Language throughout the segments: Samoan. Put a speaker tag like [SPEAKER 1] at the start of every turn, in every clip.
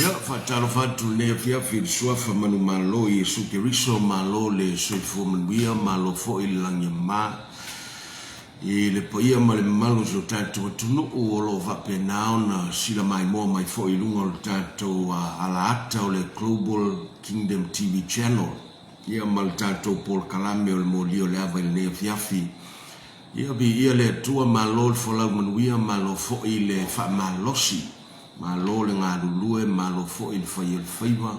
[SPEAKER 1] Ia, faatalofa atu i lenei afiafi i le Suafa manumalo o Iesu Keriso, malo le soifua manuia, malo foi le lagi e mama i le paia ma le mamalu o si o tatou atunuu o lo o faapena ona sila maimoa mai foi i luga o le tatou alaata o le Global Kingdom TV Channel, ia ma le tatou polokalame o le Molia o le Ava i lenei afiafi. Ia, viia le Atua, malo le folau manuia, malo foi le faamalosi, malo le galulue, malo foi le fai o le faiva,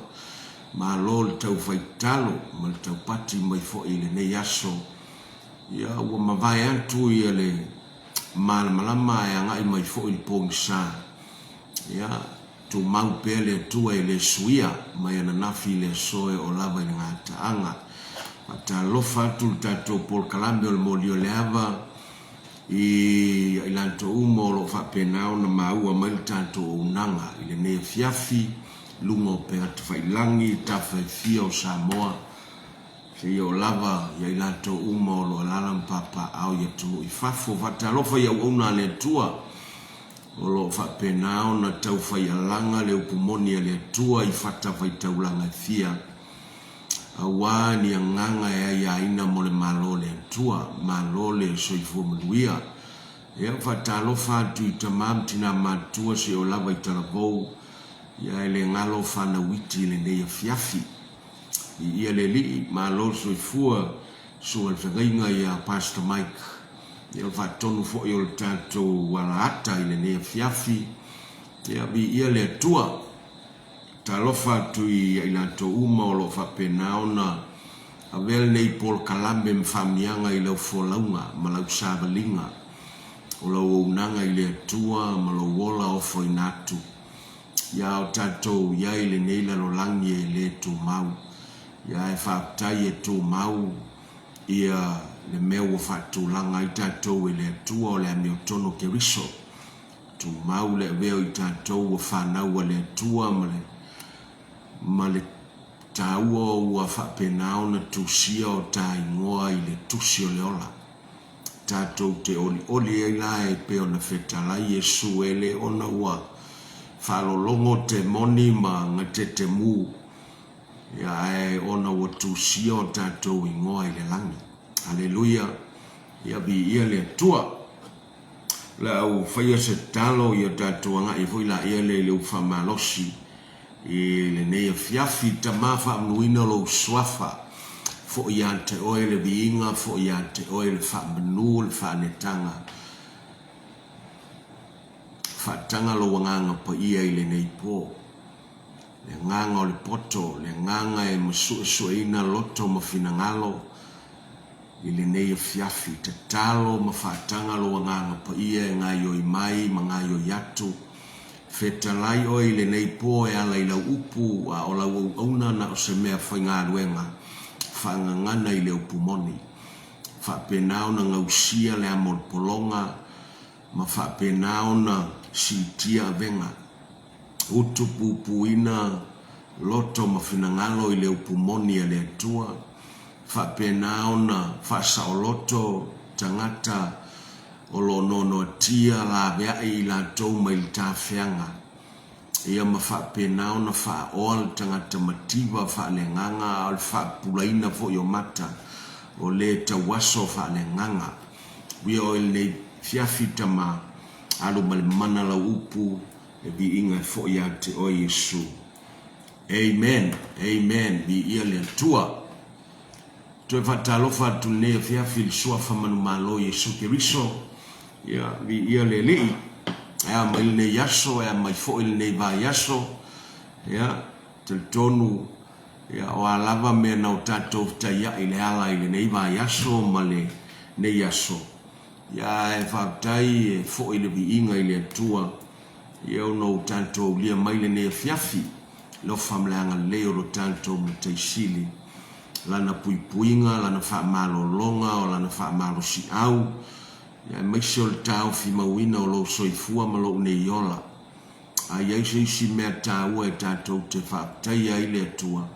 [SPEAKER 1] malo le taufai tatalo ma le taupati mai foi i lenei aso. Ia, ua mavae atu ia le malamalama ae agai mai foi le pogisa. Ia, tumau pea le Atua e le suia mai ananafi i le aso e oo lava i le gataaga. Faatalofa atu le tatou polokalame o le Moli o le Ava i ia i latou uma o lo o faapena ona maua mai le tatou auaunaga i lenei afiafi i luga o upega tafailagi i tafa e fia o Samoa seia oo lava ia i latou uma o lo o alaala ma papaaao i atunuu i fafo. Faatalofa i auauna a le Atua O lo o faapena ona tau fai alaga le upu moni a le Atua i fatafaitaulaga e fia. Auā ni agaga e aiaina mo le Malo o le Atua, Malo le soifua manuia. Ia, faatalofa atu i tamā ma tinā matutua seia lava i talavou, ia e le galo fanau iti i lenei afiafi. Viia le Alii, malo le soifua, susuga i le feagaiga ia Pastor Mike. Ia o le faatonu foi o le tatou alaata i lenei afiafi. Ia, viia le Atua. Talofa atu ia i latou uma o lo o faapena ona avea lenei polokalame ma faamiaga i lau folauga ma lau savaliga o lau auaunaga i le Atua ma lou ola ofoina atu ia o tatou i ai i lenei lalolagi e le tumau. Ia ae faafetai e tumau ia le mea ua faatulaga ai tatou e le Atua o le amiotonu Keriso. Tumau le avea o i tatou ua fanau a le Atua ma le ma le taua o ua faapena ona tusia o ta igoa i le Tusi o le Ola. Tatou te olioli ai la e pei ona fetalai Iesu e le ona ua faalologo te moni ma gatetemu, ia ae ona ua tusia o tatou igoa i le lagi. Aleluia! Ia viia le Atua! O le a ou faia se tatalo ia tatou agai foi laia lea i le upu faamalosi i lenei afiafi. Tama faamanuina lou suafa, foi ia te oe le viiga, foi ia te oe le faamanu, le faanetaga. Faataga lou agaga paia i lenei po. Le agaga o le poto, le agaga e masuesueina loto ma finagalo, I lenei afiafi, tatalo ma faataga lou Agaga Paia e gaoioi mai ma gaoioi atu. Fetalai oe i lenei po e ala i lau upu, a o lau auauna na o se mea faigaluega faagagana i le upu moni. Faapena ona gausia le amo o le pologa, ma faapena ona siitia avega. Utu puipuina loto ma finagalo i le upu moni a le Atua, faapena ona faasaoloto tagata o lo o noanoatia laveai i latou mai le tafeaga, ia ma faapena ona faaoa le tagata mativa faaleagaga a o le faapupulaina foi o mata o le tauaso faaleagaga. Uia oe lenei fiafi tama, alu ma le mana lau upu, Le viiga e foi ia te oe Iesu. Amen Amen Viia le Atua. Toe faatalofa atu lenei afiafi i le Suafa Manumalo Iesu Keriso. Ia, viia le Alii. E a mai lenei aso, e a mai foi lenei vaiaso. Ia, talitonu, ia, o a lava mea na o tatou fetaiai i le ala i lenei vaiaso ma lenei aso. Ia, ae faafetai e foi le viiga i le Atua, ia ona ua tatou aulia mai lenei afiafi, alofa ma le agalelei o lo tatou Matai Sili, Lana puipuiga, Lana faamalologa, o Lana faamalosiau, ia aemaise o le taofimauina o lou soifua ma lou nei ola. A i ai se isi mea taua e tatou te faafetaia ai le Atua,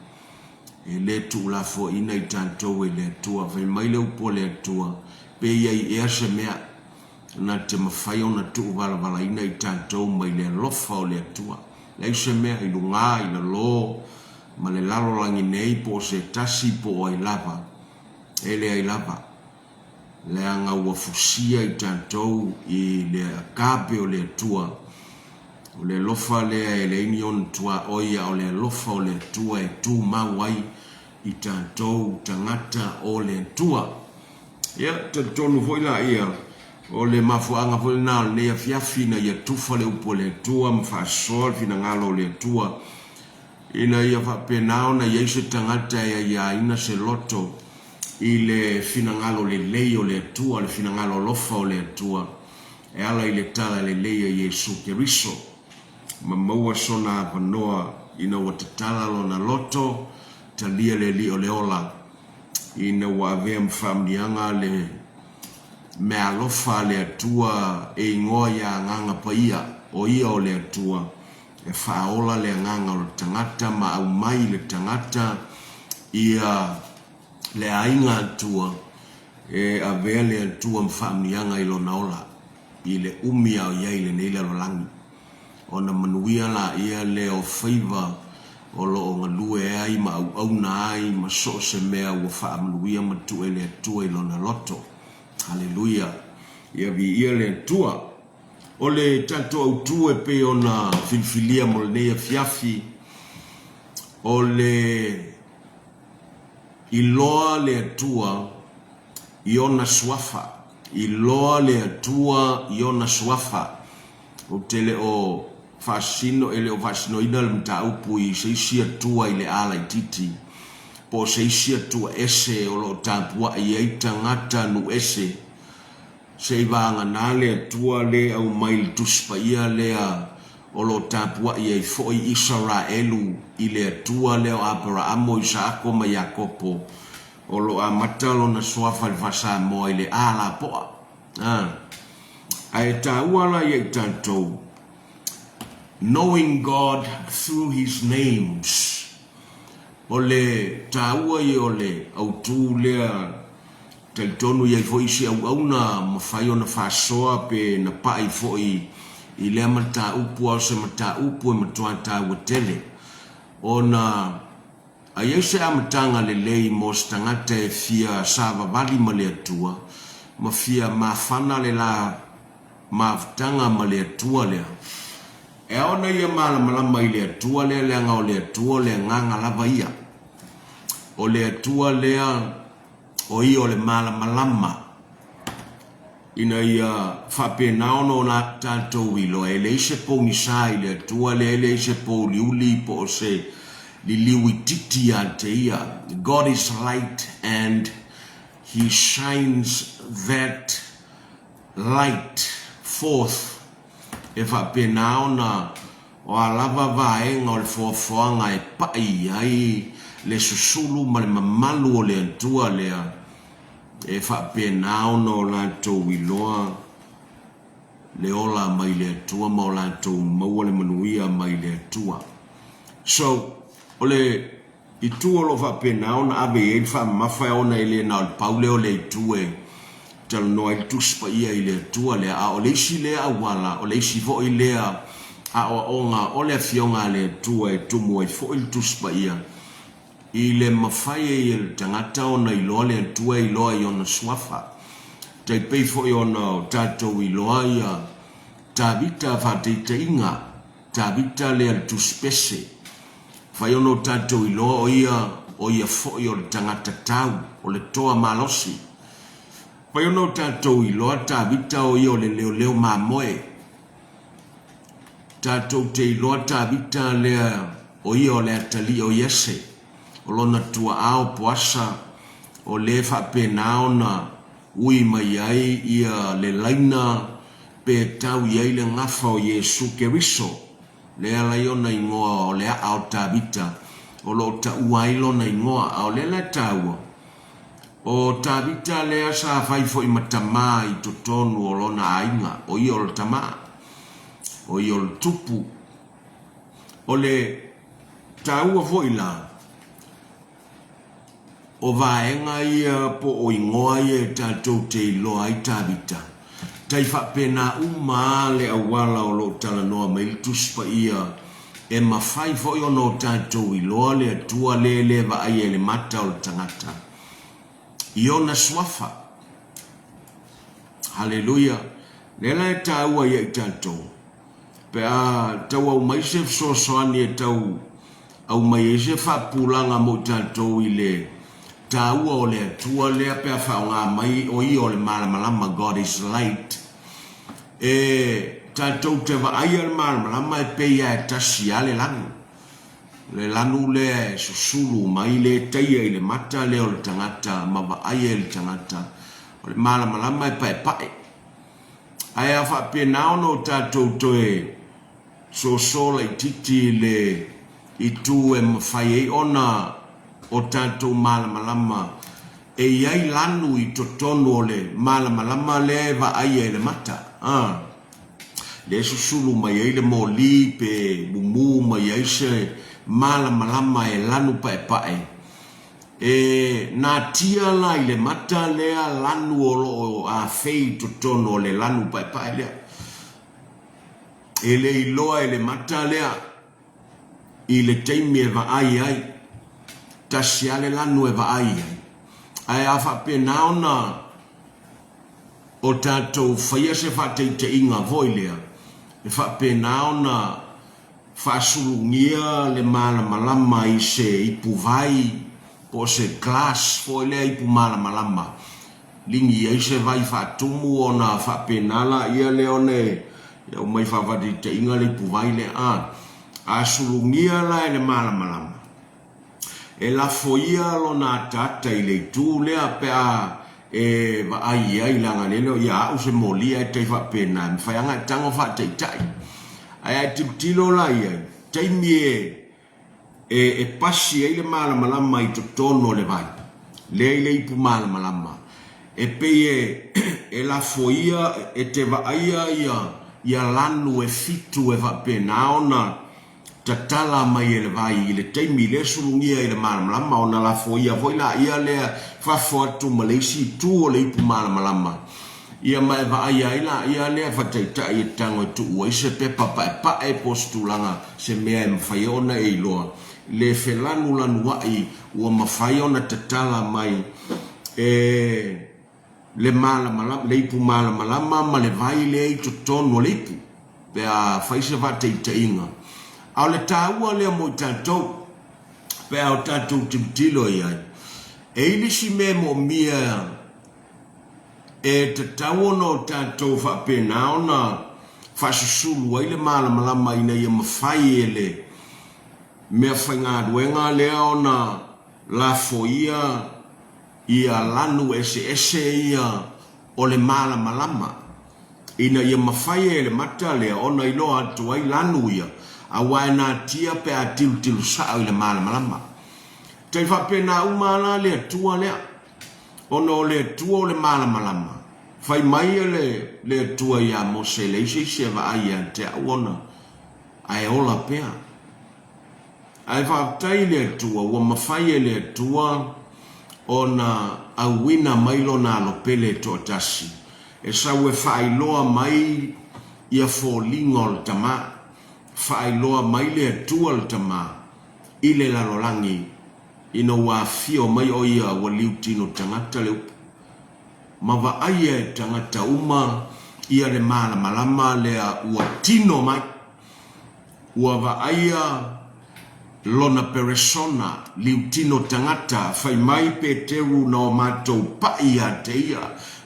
[SPEAKER 1] E le tuulafoaiina i tatou e le Atua. Fai mai le upu a le Atua, Pe i ai ea se mea na te mafai ona tuuvalavalaina i tatou mai le alofa o le Atua? Leai se mea i lugā, i lalō, ma le lalolagi nei, po o se tasi, po o ai lava. E leai lava. Leaga ua fusia i tatou i le agape o le Atua. O le alofa lea e leai ni ona tuaoi, a o le alofa o le Atua e tumau ai i tatou tagata o le Atua. Ia, talitonu foi laia, o le mafuaaga foi lena o lenei afiafi ina ia tufa le upu a le Atua ma faasoa le finagalo o le Atua, ina ia faapena ona i ai se tagata e aiaina se loto i le finagalo lelei o le Atua, le finagalo alofa o le Atua, e ala i le tala lelei a Iesu Keriso, ma maua sona avanoa ina ua tatala lona loto, talia le Alii o le ola, ina ua avea ma faamanuiaga le meaalofa a le Atua e igoa ia Agaga Paia, o Ia o le Atua, e faaola le agaga o le tagata ma aumai i le tagata ia le aiga Atua e avea le Atua ma faamanuiaga i lona ola i le umi a o i ai i lenei lalolagi. Ona manuia laia lea o faiva o lo o galue ai. ai ma auauna ai ma so o se mea ua faamanuia ma tuu e le Atua i lona loto. Haleluia! Ia viia le Atua. O le tatou autu e pei ona filifilia mo lenei afiafi, o le iloa le Atua i ona suafa. Iloa le Atua i ona suafa. Ou te le o faasino, e le o faasinoina le mataupu i se isi Atua i le a laitiiti, po o se isi Atua ese o lo o tapuai ai tagata nuu ese, se i vagana le Atua le aumai i le Tusi Paia lea o lo o tapuai ai foi Isaraelu i le Atua lea o Aperaamo, Isaako ma Iakopo, o lo o amata lona suafa i le faa-Samoa i le A lapoa. A. Ae taua la ia i tatou, Knowing God through His names. O le taua ia o le autu lea, talitonu i ai foi isi auauna mafai ona faasoa pe na pai foi i lea mataupu a o se mataupu e matua taua tele ona A i ai se amataga lelei mo se tagata e fia savavali ma le Atua, ma fia mafana le la mafutaga ma le Atua lea, e ao ona ia malamalama i le Atua lea leaga o le Atua o le Agaga lava ia. O le Atua lea o ia o le malamalama. Ina ia faapena ona o tatou iloa, e leai se pogisa i le Atua lea, e leai se pouliuli po o se liliu itiiti ia te Ia. God is light and He shines that light forth e faapena ona o a lava vaega o le foafoaga e pai i ai le susulu ma le mamalu o le Atua lea, E faapena ona o latou iloa le ola mai le Atua ma o latou maua le manuia mai le Atua. So, o le itu o lo o faapena ona ave i ai le faamamafa ona e le na o le pau lea o le itu e talanoa ai le Tusi Paia i le Atua lea, a o le isi lea auala, o le isi foi lea aoaoga o le Afioga a le Atua e tumu ai foi le Tusi Paia, I le mafai ai e le tagata ona iloa le Atua e iloa i ona suafa. Tai pei foi ona o tatou iloa ia Tavita faataitaiga, Tavita lea le tusi pese. Mafai ona o tatou iloa o ia, o ia foi o le tagata tau, o le toa malosi. Mafai ona o tatou iloa Tavita o ia o le leoleo mamoe. Tatou te iloa Tavita lea o ia o le atalii o Iese, o lona tuaa o Poasa, o le faapena ona ui mai ai ia le laina pe tau i ai le gafa o Iesu Keriso, lea la i ona igoa o le aa o Tavita, o lo o taua ai lona igoa, a o lea la e taua, O Tavita lea sa fai foi ma tama i totonu o lona aiga, o ia o le tama, o ia o le tupu. O le taua foi la, o vaega ia po o igoa ia e tatou te iloa ai Tavita, tai faapena uma lava le auala o lo o talanoa mai ai le Tusi Paia E mafai foi ona o tatou iloa le Atua lea e le vaaia i le mata o le tagata i ona suafa. Haleluia! Lea la e taua ia i tatou, pe a tau aumai se fesoasoani e tau aumai ai se faapupulaga mo i tatou i le taua o le Atua lea pe a faaaoga mai o ia o le malamalama, God is light, E tatou te vaaia le malamalama e pei lava e tasi lava le lanu. O le lanu lea e susulu mai le taia i le mata lea o le tagata ma vaaia e le tagata. O le malamalama e paepae. Ae a faapena ona o tatou toe soso laitiiti i le itu e mafai ai ona o tatou malamalama e i ai lanu i totonu o le malamalama lea e vaaia i le mata, a, lea e susulu mai ai le moli pe mumu mai ai se malamalama e lanu paepae, e natia la i le mata lea lanu o lo o afei i totonu o le lanu paepae lea. E le iloa e le mata lea i le taimi e vaai ai. Tasi lava le lanu e vaai ai, ae a faapena ona o tatou faia se faataitaiga foi lea, e faapena ona faasulugia le malamalama i se ipuvai po o se glass foi lea ipu malamalama, ligi ai se vai faatumu ona faapena laia lea ona e aumai faafaataitaiga le ipuvai lea. A, a sulugia la e le malamalama, E lafoia lona ataata i le itu lea pe a e vaai i ai leaga le leo ia au se moli ae tai faapena e mafai lava ona e tago faataitai. Ae a e tilotilo la i ai, taimi e e pasi ai le malamalama i totonu o le vai lea i le ipu malamalama, e pei e e lafoia e te vaaia ia ia lanu e fitu e faapena ona tatala mai e le vai i le taimi lea sulugia i le malamalama ona lafoia foi laia lea fafo atu ma le isi itu o le ipu malamalama ia ma e vaaia ai laia lea fataitai e tago e tuu ai se pepa paepae po o se tulaga se mea e mafai ai ona e iloa le felanulanuai ua mafai ona tatala mai e le malamalama, le ipu malamalama ma le vai lea i totonu o le ipu, pe a fai se faataitaiga. A o le taua lea mo i tatou, pe a o tatou tilotilo i ai, e i ai le isi mea e moomia e tatau ona o tatou faapena ona faasusulu ai le malamalama ina ia mafai e le mea faigaluega lea ona lafoia ia lanu eseese ia o le malamalama, ina ia mafai e le mata lea ona iloa atu ai lanu ia, aua e natia pe a tilotilo sao i le malamalama. Tai faapena uma lava la le Atua lea, ona o le Atua o le malamalama. Fai mai le le Atua ia Mose, E leai se isi e vaai ia te au ona ae ola pea. Ae faafetai i le Atua ua mafai e le Atua ona auina mai Lona Alo Pele toatasi e sau e faailoa mai ia foliga o le Tama, faailoa mai le Atua le Tama i le lalolagi ina ua afio mai o Ia ua liutino tagata le upu ma vaaia e tagata uma ia le malamalama lea ua tino mai. Ua vaaia lona peresona liutino tagata, fai mai Peteru na o matou paʻi ia te ia,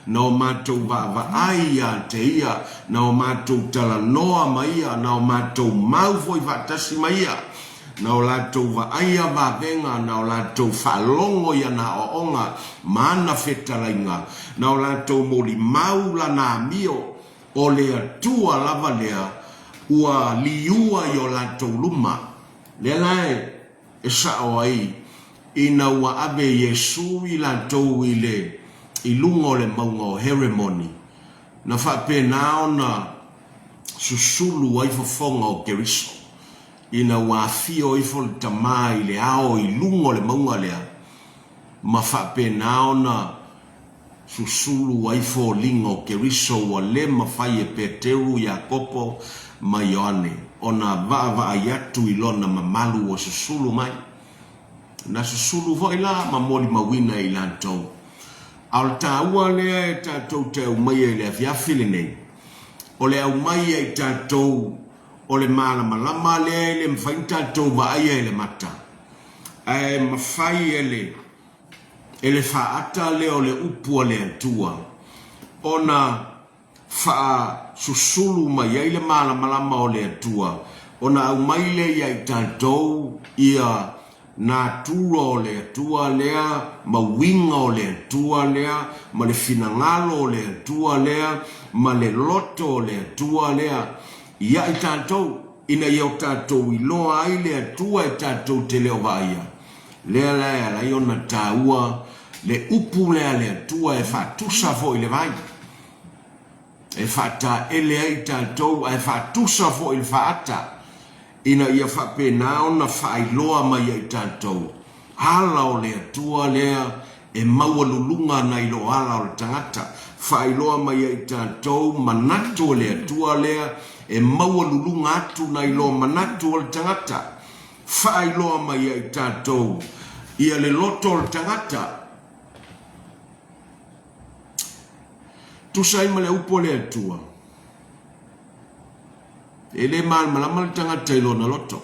[SPEAKER 1] na o matou vaavaai ia te ia, na o matou talanoa ma ia, na o matou mau foi faatasi ma ia, na o latou vaaia vavega, na o latou faalogo i ana aoaoga ma ana fetalaiga, na o latou molimau lana amio, O le Atua lava lea ua liua i o latou luma. Lea la e sao ai ina ua ave Iesu i latou i le i luga o le mauga o Heremoni, na faapena ona susulu ai fofoga o Keriso, ina ua afio ifo le Tama i le ao i luga o le mauga lea, ma faapena ona Susulu ai foliga o Keriso ua le mafai e Peteru, Iakopo ma Ioane ona vaavaai atu i lona mamalu ua susulu mai. Na susulu foi la ma molimauina e i latou. A o le taua lea e tatou te aumaia i le afiafi lenei, o le aumai ia i tatou o le malamalama lea e le mafai ona tatou vaaia i le mata, ae mafai e le E le faaata lea o le upu a le Atua ona faasusulu mai ai le malamalama o le Atua, ona aumai lea ia i tatou ia natura o le Atua lea ma uiga o le Atua lea ma le finagalo o le Atua lea ma le loto o le Atua lea ia i tatou, ina ia o tatou iloa ai le Atua e tatou te le o vaaia. Lea la e ala ai ona taua le upu lea a le Atua e faatusa foi i le vai, e faataele ai tatou ae faatusa foi i le faata, ina ia faapena ona faailoa mai ia i tatou ala o le Atua lea e maualuluga nai lo ala o le tagata, faailoa mai ia i tatou manatu o le Atua lea e maualuluga atu nai lo manatu o le tagata. Faailoa mai ia i tatou Ia le loto o le tagata. Tusa ai ma le upu a le Atua, e le malamalama le tagata i lona loto.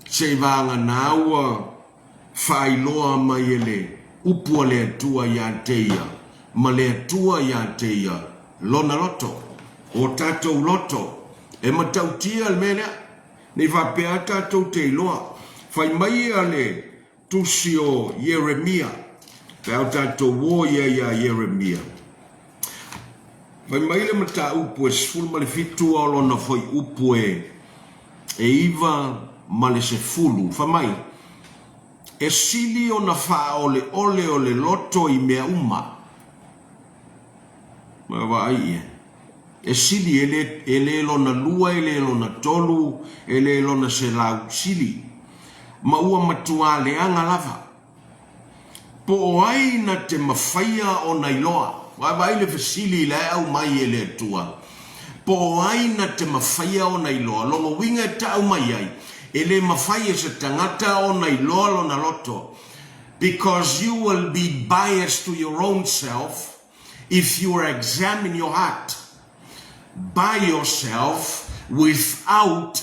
[SPEAKER 1] Seivagana ua faailoa mai e le upu a le Atua ia te ia, ma le Atua ia te ia lona loto, o tatou loto. E matautia le mea lea, nei faapea tatou te iloa. Fai mai ia le Tusi o Ieremia, pe a o tatou o ia iā Ieremia. Fai mai le mataupu e 17 o lona fuaiupu e 9 ma le 10, fai mai, E sili ona faaoleole o le loto i mea uma. Vaavaai i ai. E sili, e le, e le lona lua, e le lona tolu, e le lona selau, sili. Ma ua matuā leaga lava. Po o ai na te mafaia ona iloa? Vaavaai le fesili la e aumai e le Atua. Po o ai na te mafaia ona iloa? Lona uiga e tau mai ai, e le mafai e se tagata ona iloa lona loto, because you will be biased to your own self if you examine your heart by yourself without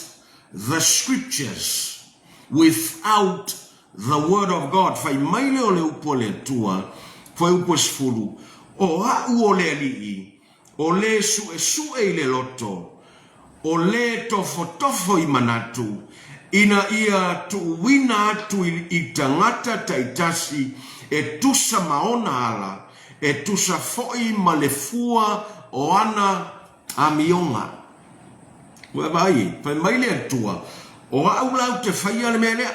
[SPEAKER 1] the scriptures, without The Word of God, fai mai lea o le upu a le Atua, fuaiupu e 10, O a'u o le Alii, o le suesue i le loto, o le tofotofo i manatu, ina ia tuuina atu i tagata taitasi e tusa ma ona ala, e tusa foi ma le fua o ana amioga. Ua vaai, fai mai le Atua, O a'u la ou te faia le mea lea,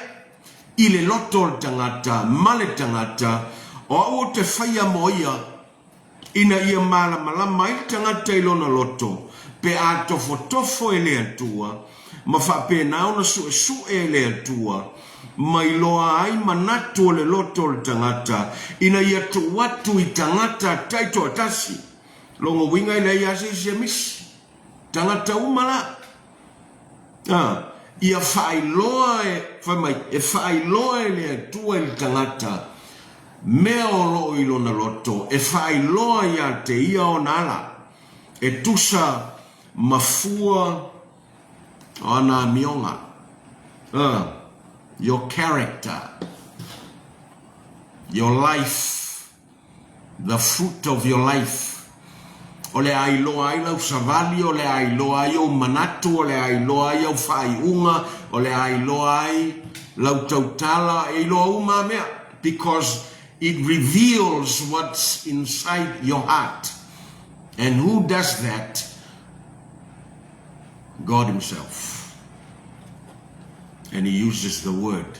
[SPEAKER 1] i le loto o le tagata ma le tagata, o a'u ou te faia mo ia, ina ia malamalama ai le tagata i lona loto, pe a tofotofo e le Atua, ma faapena ona suesue e le Atua, ma iloa ai manatu o le loto o le tagata, ina ia tuu atu i tagata taitoatasi. Lona uiga e leai lava se isi e misi. Tagata uma la. A, ia faailoa e, fai mai, e faailoa e le Atua i le tagata mea o lo o i lona loto, e faailoa ia te ia ona ala, e tusa ma fua o ana amioga. A, your character, your life. The fruit of your life. O le a iloa ai lau savali, o le a iloa ai ou manatu, o le a iloa ai au faaiuga, o le a iloa ai lau tautala, e iloa uma a mea. Because it reveals what's inside your heart. And who does that? God himself. And he uses the word.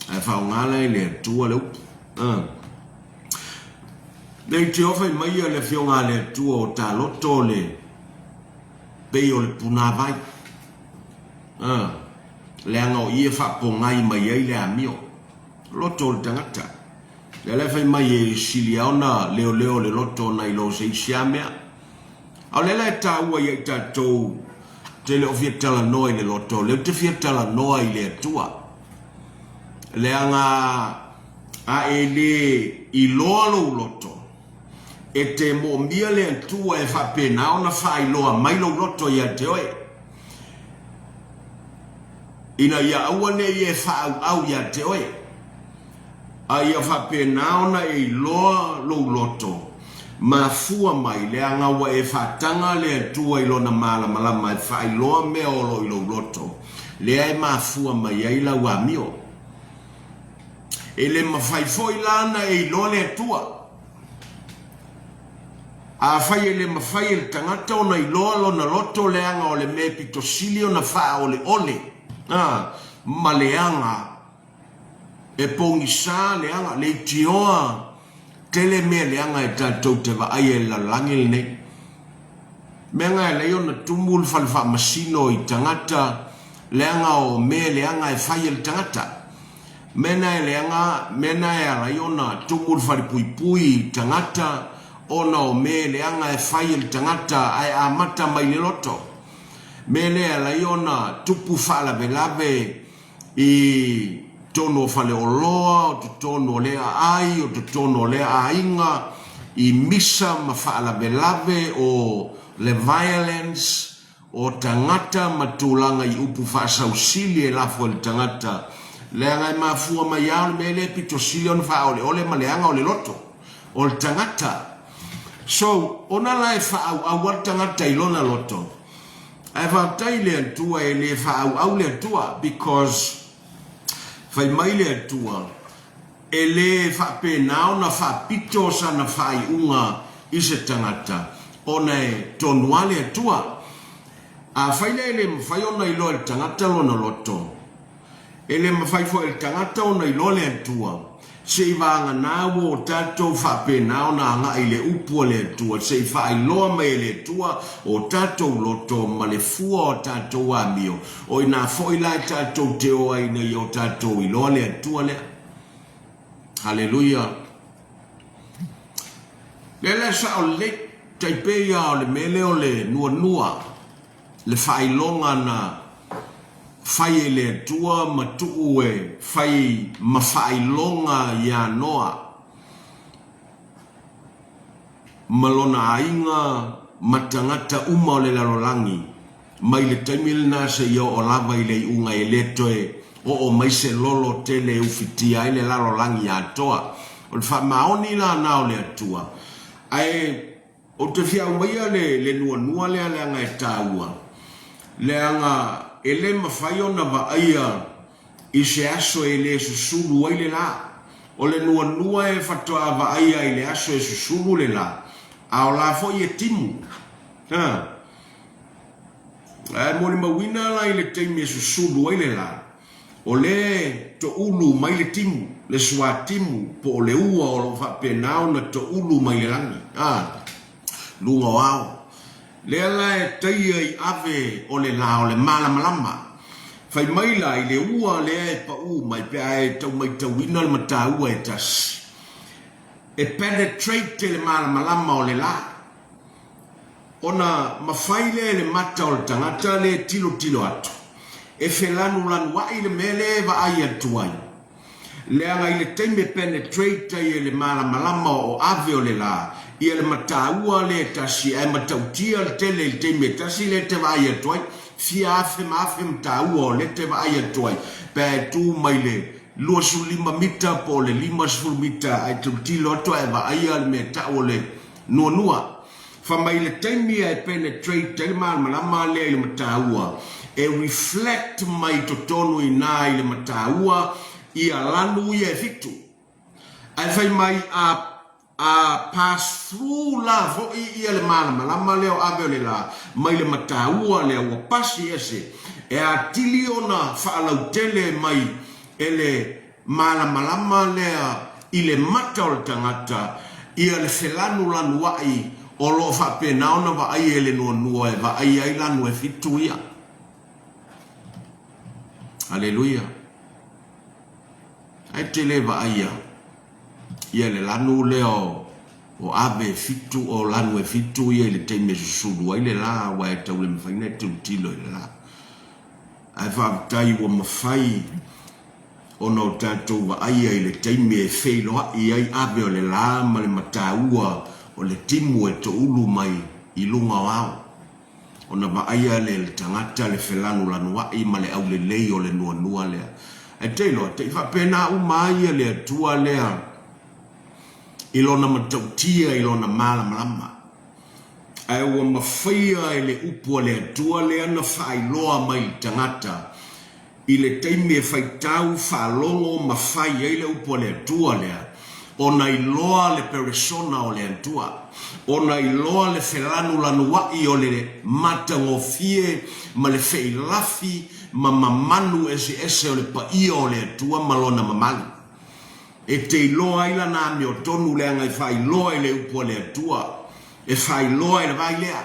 [SPEAKER 1] Ae faaaoga la e le Atua le upu. A. Nei te ofa i mai ia le Afioga a le Atua o ta loto o le pei o le punāvai. A. Leaga o i e faapogai mai ai le amio. Loto o le tagata. Lea la e fai mai e sili lava ona leoleo le loto ona i lo se isi lava mea. A o lea la e taua ia i tatou te le o fia talanoa i le loto, o lea ou te fia talanoa i le Atua. Leaga a e le iloa lou loto, e te moomia le Atua e faapena ona faailoa mai lou loto ia te oe, ina ia aua ne i e faaauau ia te oe, a ia faapena ona e iloa lou loto, mafua mai, leaga ua e faataga le Atua i Lona malamalama e faailoa mea o lo o i lou loto, lea e mafua mai ai lau amio. E le mafai foi la ona e iloa le Atua. Afai e le mafai e le tagata ona iloa lona loto leaga o le mea pito sili ona faaoleole ma leaga, e pogisa leaga, leitioa tele mea leaga e tatou te vaai ai i le lalolagi lenei. Mea na e alai ona tumu le fale faamasino i tagata leaga o mea leaga e fai e le tagata. Mea na e leaga, mea na e alai ona tumu le fale puipui i tagata ona o mea leaga e fai e le tagata ae amata mai le loto. Mea lea e alai ona tupu faalavelave i. totonu o faleoloa, o totonu o lea aai, o totonu o lea aiga, i misa ma faalavelave o le violence o tagata ma tulaga i upu faasausili e lafo e le tagata, leaga e mafua mai lava o le mea lea e pito sili ona faaoleole ma leaga o le loto o le tagata. So, ona la e faaauau lava le tagata i lona loto, ae faafetai i le Atua e le faaauau le Atua because fai mai le Atua, E le faapena ona faapito sana faaiuga i se tagata, ona e tonu lava le Atua. Afai lea e le mafai ona iloa e le tagata lona loto, e le mafai foi e le tagata ona iloa le Atua, seivaganā ua o tatou faapena ona agai i le Upu a le Atua, se i faailoa mai e le Atua o tatou loto ma le fua o tatou amio, o inā foi la e tatou te o ai ina ia o tatou iloa le Atua lea. Haleluia! Lea la e sao lelei, tai pei lava o le mea lea o le nuanua, le faailoga na fai e le Atua ma tuu e fai ma faailoga iā Noa ma lona aiga ma tagata uma o le lalolagi Mai le taimi lena seia oo lava i le iuga e le toe oo mai se lolo tele e ufitia ai le lalolagi atoa. O le faamaoni la na o le Atua. Ae ou te fia aumaia le, le nuanua lea leaga e taua, leaga e le mafai ona vaaia i se aso e le susulu ai le la. O le nuanua e faatoa vaaia i le aso e susulu le la, a o la foi e timu. Ha. Ae molimauina la i le taimi e susulu ai le la, o lea e toulu mai le timu, le suatimu po o le ua o lo o faapena ona toulu mai le lagi, a, luga o ao. Lea la e taia i ave o le la o le malamalama. Fai mai la i le ua lea e pau mai pe a e tau maitauina le mataua e tasi, e penetrate le malamalama o le la. Ona mafai lea e le mata o le tagata lea e tilotilo atu, e felanulanuai le mea lea e vaai atu ai. Leaga i le taimi e penetrate ai e le malamalama o ave o le la, ia le mataua lea e tasi ae matautia le tele i le taimi e tasi lea e te vaai atu ai, fia afe ma afe mataua o lea e te vaai atu ai, pe a e tu mai le 25 mita po o le 50 mita ae tilotilo atu ae vaaia le mea e tau o le nuanua. Fai mai le taimi e penetrate ai le malamalama lea i le mataua, e reflect mai totonu i ina i le mataua ia lanu ia e fitu. Ae fai mai a a pass through la foi ia le malamalama lea o ave o le la mai le mataua lea ua pasi ese, e atili ona faalautele mai e le malamalama lea i le mata o le tagata, ia le felanulanuai o lo o faapena ona vaai e le nuanua e vaai ai lanu e fitu ia. Aleluia. Ae te le vaaia ia le lanu lea o o ave e fitu, o lanu e fitu ia i le taimi e susulu ai le la, aua e tau le mafai ona e tilotilo i le la. Ae faafetai ua mafai ona o tatou vaaia i le taimi e feiloai ai ave o le la ma le mataua o le timu e toulu mai i luga o ao, ona vaaia lea e le tagata le felanulanuai ma le aulelei o le nuanua lea. Ae te iloa, te i faapena uma ai ia le Atua lea i Lona matautia i Lona malamalama. Ae ua mafaia e le upu a le Atua lea na faailoa mai i le tagata i le taimi e faitau, faalogo ma fai ai le upu a le Atua lea, ona iloa le peresona o le Atua, ona iloa le felanulanuai o le matagofie ma le feilafi ma mamanu eseese o le paia o le Atua ma Lona mamalu. E te iloa ai lana amiotonu leaga e faailoa i le upu a le Atua, e faailoa e le vai lea.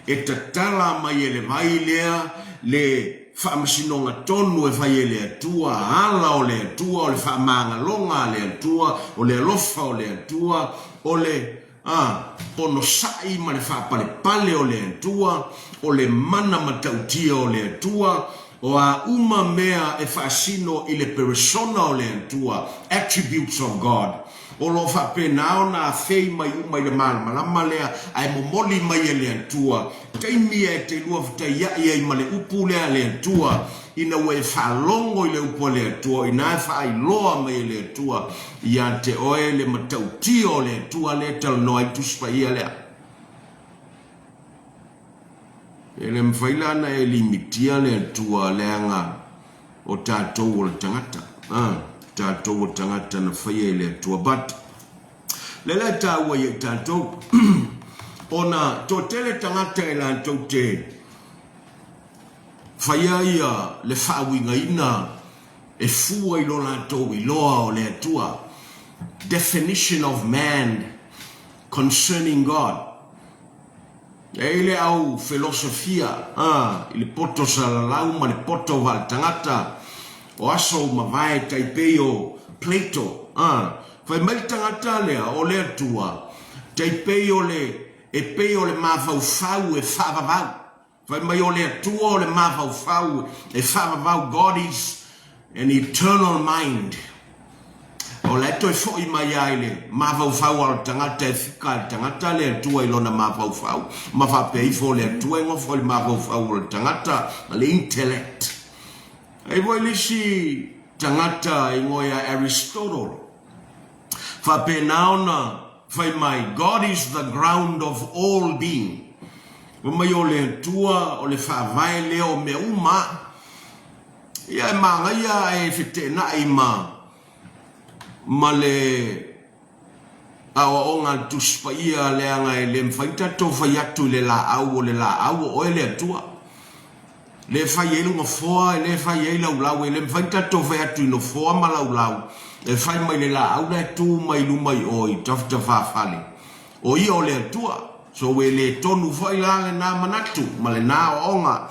[SPEAKER 1] E tatala mai e le vai lea le faamasinoga tonu e fai e le Atua, ala o le Atua, o le faamagaloga a le Atua, o le alofa o le Atua, o le a onosai ma le faapalepale o le Atua, o le mana matautia o le Atua. O a uma mea e faasino i le peresona o le Atua, attributes of God, o lo o faapena ona afei mai uma i le malamalama lea ae momoli mai e le Atua, taimi e te lua fetaiai ai ma le upu lea a le Atua, ina ua e faalogo i le upu a le Atua, o ina e faailoa mai e le Atua ia te oe le matautia o le Atua lea e talanoa ai le Tusi Paia lea. E le mafai la ona e limitia le Atua leaga o tatou o le tagata. A, tatou o tagata na faia e le Atua. But, lea la e taua ia i tatou, ona toatele tagata e latou te faia ia le faauigaina e fua i lo latou iloa o le Atua, definition of man concerning God. E i ai le au felosofia, a, i le poto salalau ma le poto vaaletagata o aso ua mavae tai pei o Plato, a, fai mai le tagata lea o le Atua, tai pei o le, e pei o le mafaufau e faavavau. Fai mai o le Atua o le mafaufau e faavavau, God is an eternal mind. O la e toe foi mai lava i le mafaufau a le tagata e fika le tagata le Atua i lona mafaufau ma faapea ifo o le Atua e nofo i le mafaufau o le tagata ma le intellect. E i ai foi le isi tagata e igoa ia Aristotle, faapena ona fai mai, God is the ground of all being. Fai mai o le Atua o le faavae lea o mea uma. Ia e manaia ae feteenai ma ma le aoaoga a le Tusi Paia leaga e le mafai ona tatou fai atu i le laau o le laau o oe le Atua. Le fai ai lou nofoa, e le fai ai lau lau, e le mafai ona tatou fai atu i nofoa ma laulau e fai mai le laau la e tu mai luma i o i tafatafa-fale, o ia o le Atua. So e le tonu foi la lena manatu ma lena aoaoga.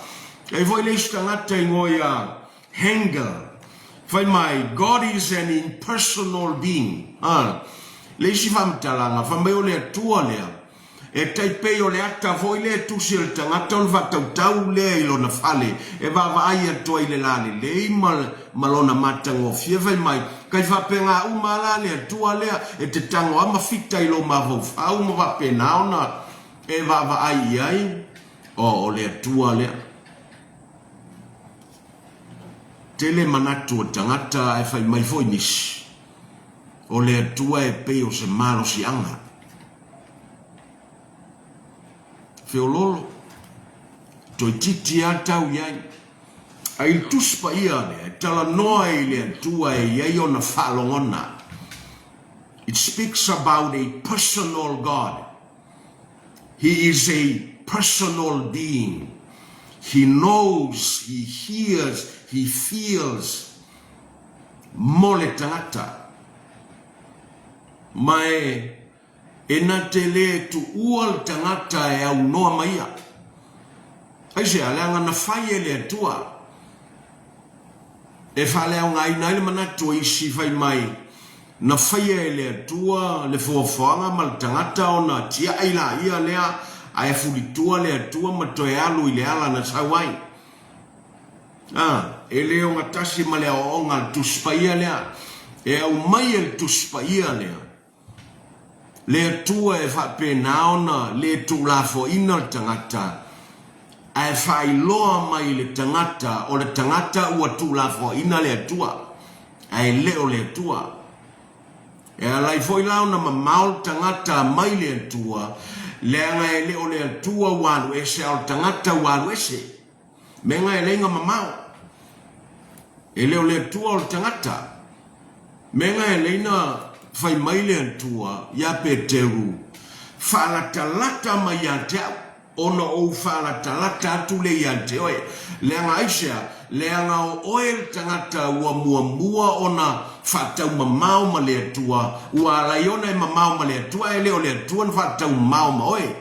[SPEAKER 1] E i ai foi le isi tagata igoa ia Hengel, fai mai, God is an impersonal being. A, le isi faamatalaga, fai mai o le Atua lea, e tai pei o le ata foi lea e tusi e le tagata ona faatautau lea i lona fale, e vaavaai atu ai i le lalelei ma, ma lona matagofie, fai mai, kai faapena uma la le Atua lea, e te tago lava ma fita i lou mafaufau ma faapena ona e vaavaai i ai, o, o le Atua lea. Tele manatu o tagata ae fai mai foi nisi, o le Atua e pei o se malosiaga. Feololo, toeitiiti lava tau i ai. A i le Tusi Paia lea, e talanoa i le Atua e i ai ona faalogona. It speaks about a personal God. He is a personal being. He knows, he hears, he feels mo le tagata. Ma e, e na te le tuua le tagata e aunoa ma ia. Aisea, leaga na fai e le Atua. E faaleaogaina ai le manatu o isi fai mai, na faia e le Atua le foafoaga ma le tagata ona tiai laia lea ae fulitua le Atua ma toe alu i le ala na sau ai. A, e le ogatasi ma le aoaoga a le Tusi Paia lea. E aumai e le Tusi Paia lea Le Atua e faapena ona le tuulafoaina le tagata, ae faailoa mai i le tagata o le tagata ua tuulafoaina le Atua, ae le o le Atua. E ala ai foi la ona mamao le tagata mai le Atua, leaga e le o le Atua ua alu ese, a o le tagata ua alu ese. Mea e leiga mamao. E le o le Atua o le tagata. Mea e leina fai mai le Atua ia Peteru, Faalatalata mai ia te au, ona ou faalatalata atu lea ia te oe. Leaga aisea? Leaga o oe le tagata ua muamua ona faataumamao ma le Atua, ua ala ai ona e mamao ma le Atua, ae le o le Atua na faataumamao ma oe.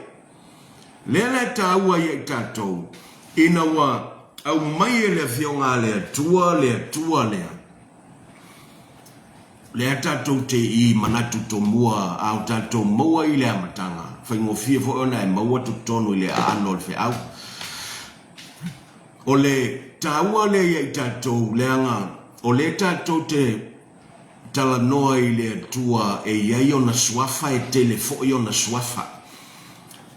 [SPEAKER 1] Lea la e taua ia i tatou, ina ua aumai e le Afioga a le Atua le Atua lea, lea tatou te i manatu tomua a o tatou maua i le amataga, faigofie foi ona e maua totonu i le aano o le feau. O le taua lea ia i tatou, leaga o lea tatou te talanoa i le Atua e i ai ona suafa, e tele foi ona suafa.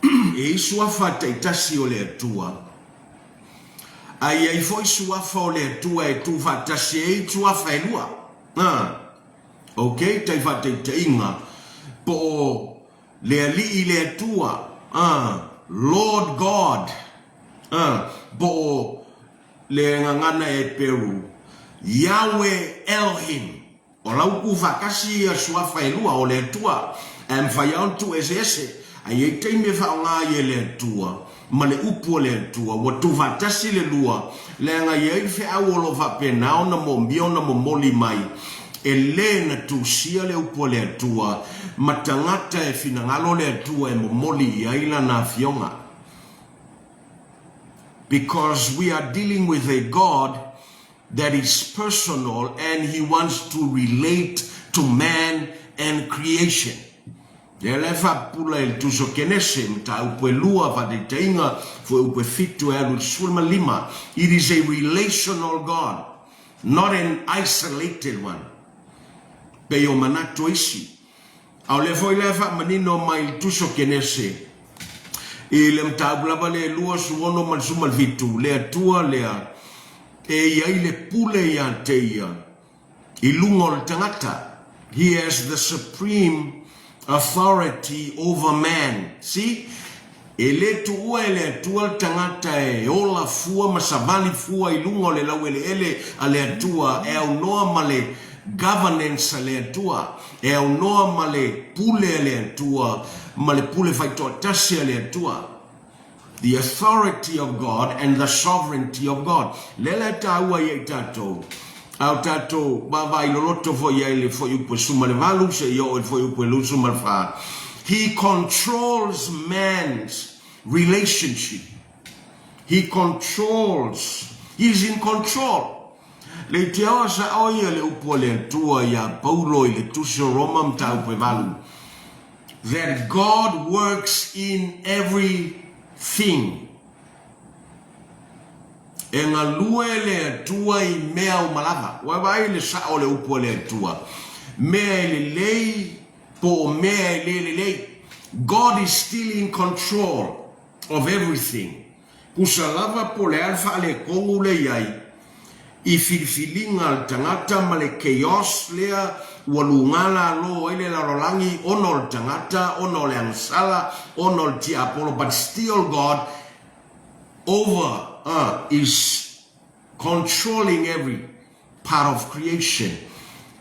[SPEAKER 1] E i ai suafa taitasi o le Atua, ae i ai foi suafa o le Atua e tuufaatasi ai suafa e lua. A, ok, tai faataitaiga, po o le Alii le Atua, a, Lord God, a, po o le gagana Heperu, Yahweh Elohim. O lau tuufaatasi ia suafa e lua, o le Atua, ae mafai lava ona tuueseese. Ae i ai taimi e faaaoga ai e le Atua ma le upu a le Atua, ua tuufaatasi le lua, leaga e i ai le feau o lo o faapena ona moomia ona momoli mai, e le na tusia le upu a le Atua ma tagata e finagalo le Atua e momoli i ai lana afioga. Because we are dealing with a God that is personal and he wants to relate to man and creation. Lea la e faapupula e le Tusi o Kenese, mataupu e lua, faataitaiga, fuaiupu e fitu e alu i le 15. It is a relational God, not an isolated one. Pei o manatu o isi. A o lea foi la e faamanino mai i le Tusi o Kenese, i le mataupu lava lea e 26 ma le 17, le Atua lea e i ai le pule ia te ia i luga o le tagata. He has the supreme authority over man. See? E le tuua e le Atua le tagata e ola fua ma savali fua i luga o le laueleele a le Atua e aunoa ma le governance a le Atua, e aunoa ma le pule a le Atua ma le pule faitoatasi a le Atua. The authority of God and the sovereignty of God. Lea la e taua ia i tatou, a o tatou vaavaai loloto foi i ai i le fuaiupu e 18 seia oo i le fuaiupu e 24. He controls man's relationship. He controls. He is in control. Le itiaoa sa'o ia le upu a le Atua iā Paulo i le Tusi o Roma mataupu e valu, That God works in every thing. E galue le Atua i mea uma lava. Ua vaai i le sa'o o le upu a le Atua, mea e lelei po o mea e le lelei. God is still in control of everything. Kusa lava po o le a le faaletonu lea i ai i filifiliga a le tagata ma le chaos lea ua luga lalo ai le lalolagi ona o le tagata, ona o le agasala, ona o le tiapolo but still God over is controlling every part of creation.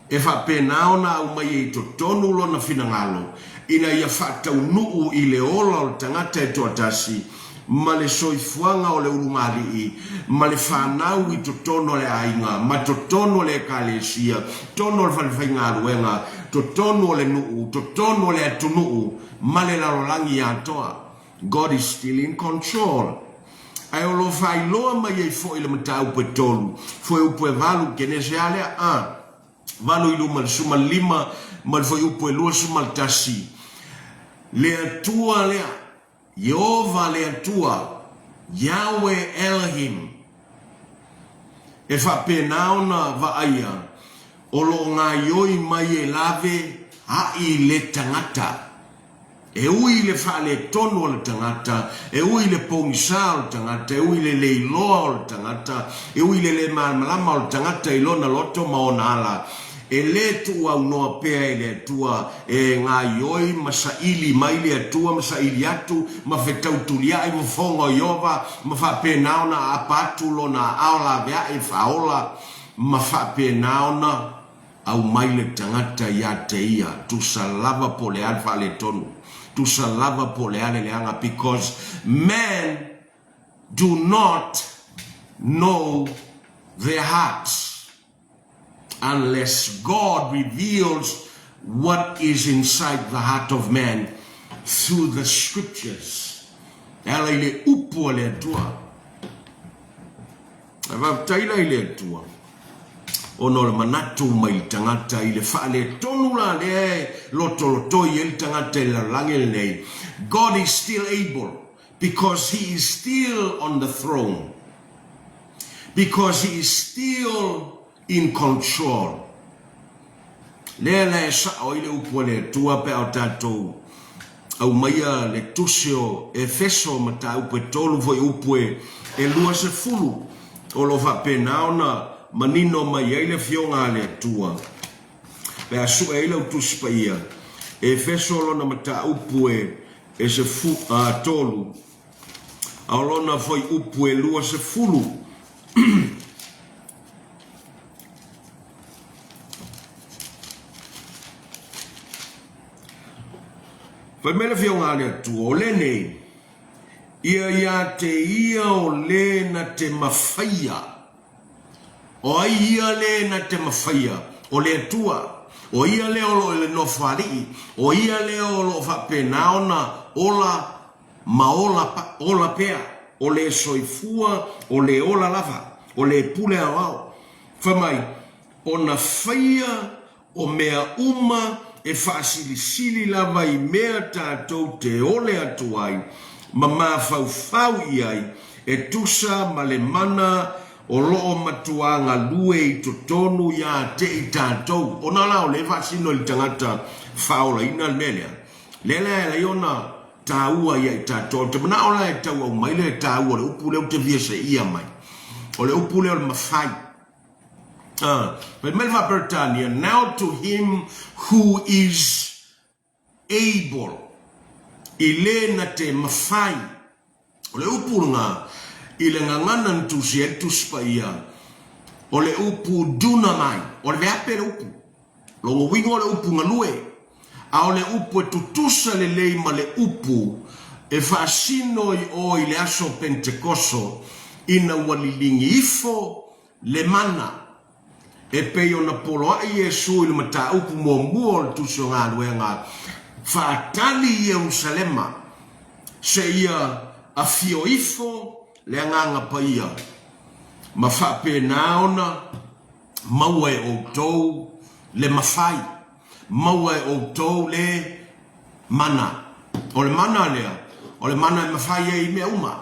[SPEAKER 1] E faapena ona aumai ai i totonu lona finagalo ina ia faataunuu i le ola o le tagata e toatasi ma le soifuaga o le ulugalii ma le fanau i totonu o le aiga ma totonu o le ekalesia, totonu o le falefaigaluega, totonu o le nuu, totonu o le atunuu ma le lalolagi atoa. God is still in control. Ae o lo o faailoa mai ai foi le mataupu e tolu, fuaiupu e valu, Kenese a lea, a, valu i luma i le 15 ma le fuaiupu e 21, Le Atua lea, Ieova le Atua, Yahweh Elohim, e faapena ona vaaia o lo o gaioi mai e lave aʻi le tagata. E ui i le faaletonu o le tagata, e ui i le pogisa o le tagata, e ui i le leiloa o le tagata, e ui i le le malamalama o le tagata i lona loto ma ona ala, e le tuuaunoa pea e le Atua e gaioi ma saili mai le Atua ma saili atu ma fetautuliaʻi fofoga o Ieova ma faapena ona aapa atu lona aao laveaʻe e faaola ma faapena ona Aumai le tagata ia te ia, tusa lava po o le a le faaletonu, tusa lava po o le a le leaga, because men do not know their hearts unless God reveals what is inside the heart of man through the scriptures. E ala i le upu a le Atua. Ae faafetai la i le Atua, ona o le manatu mai le tagata i le faaletonu la lea e lotolotoi ai le tagata i le lalolagi lenei, God is still able because he is still on the throne. Because he is still in control. Lea la e sao ai le upu a le Atua pe a o tatou aumaia le tusi o Efeso mataupu e 3 foi upu e 20 o lo o faapena ona manino mai ai le Afioga a le Atua pe a sue ai lau Tusi Paia, Efeso lona mataupu e 3 a o lona foi upu e 20. Fai mai le Afioga a le Atua, o lenei, ia ia te ia o le na te mafaia. O ai ia le na te mafaia? O le Atua. O ia lea o lo o i le Nofoalii. O ia lea o lo o faapena ona ola ma ola, ola pea. O le soifua, o le ola lava, o le pule aoao. Fai mai, ona faia O mea uma e faasilisili lava i mea tatou te ole atu ai ma mafaufau i ai e tusa ma le mana o lo o matuā galue i totonu iā te i tatou. Ona la o lea e faasino i le tagata faaolaina le mea lea, lea la e alai ona taua ia i tatou. Ou te manao la e tau aumai le taua o le upu lea ou te fia seia mai. O le upu lea o le mafai. Fai mai le Faa-Peretania, Now to him who is able, i le na te mafai. O le upu lena, i le gagana na tusi ai le Tusi Paia, o le upu dunamai, o le veape le upu. Lona uiga o le upu galue, a o le upu e tutusa lelei ma le upu e faasino i o i le aso Pentekoso ina ua liligi ifo le mana, e pei ona poloai Iesu i le mataupu muamua o le Tusi o Galuega, Faatali i Ierusalema seia afio ifo le Agaga Paia, ma faapena ona maua e outou le mafai, maua e outou le mana. O le mana lea, o le mana e mafai ai i mea uma.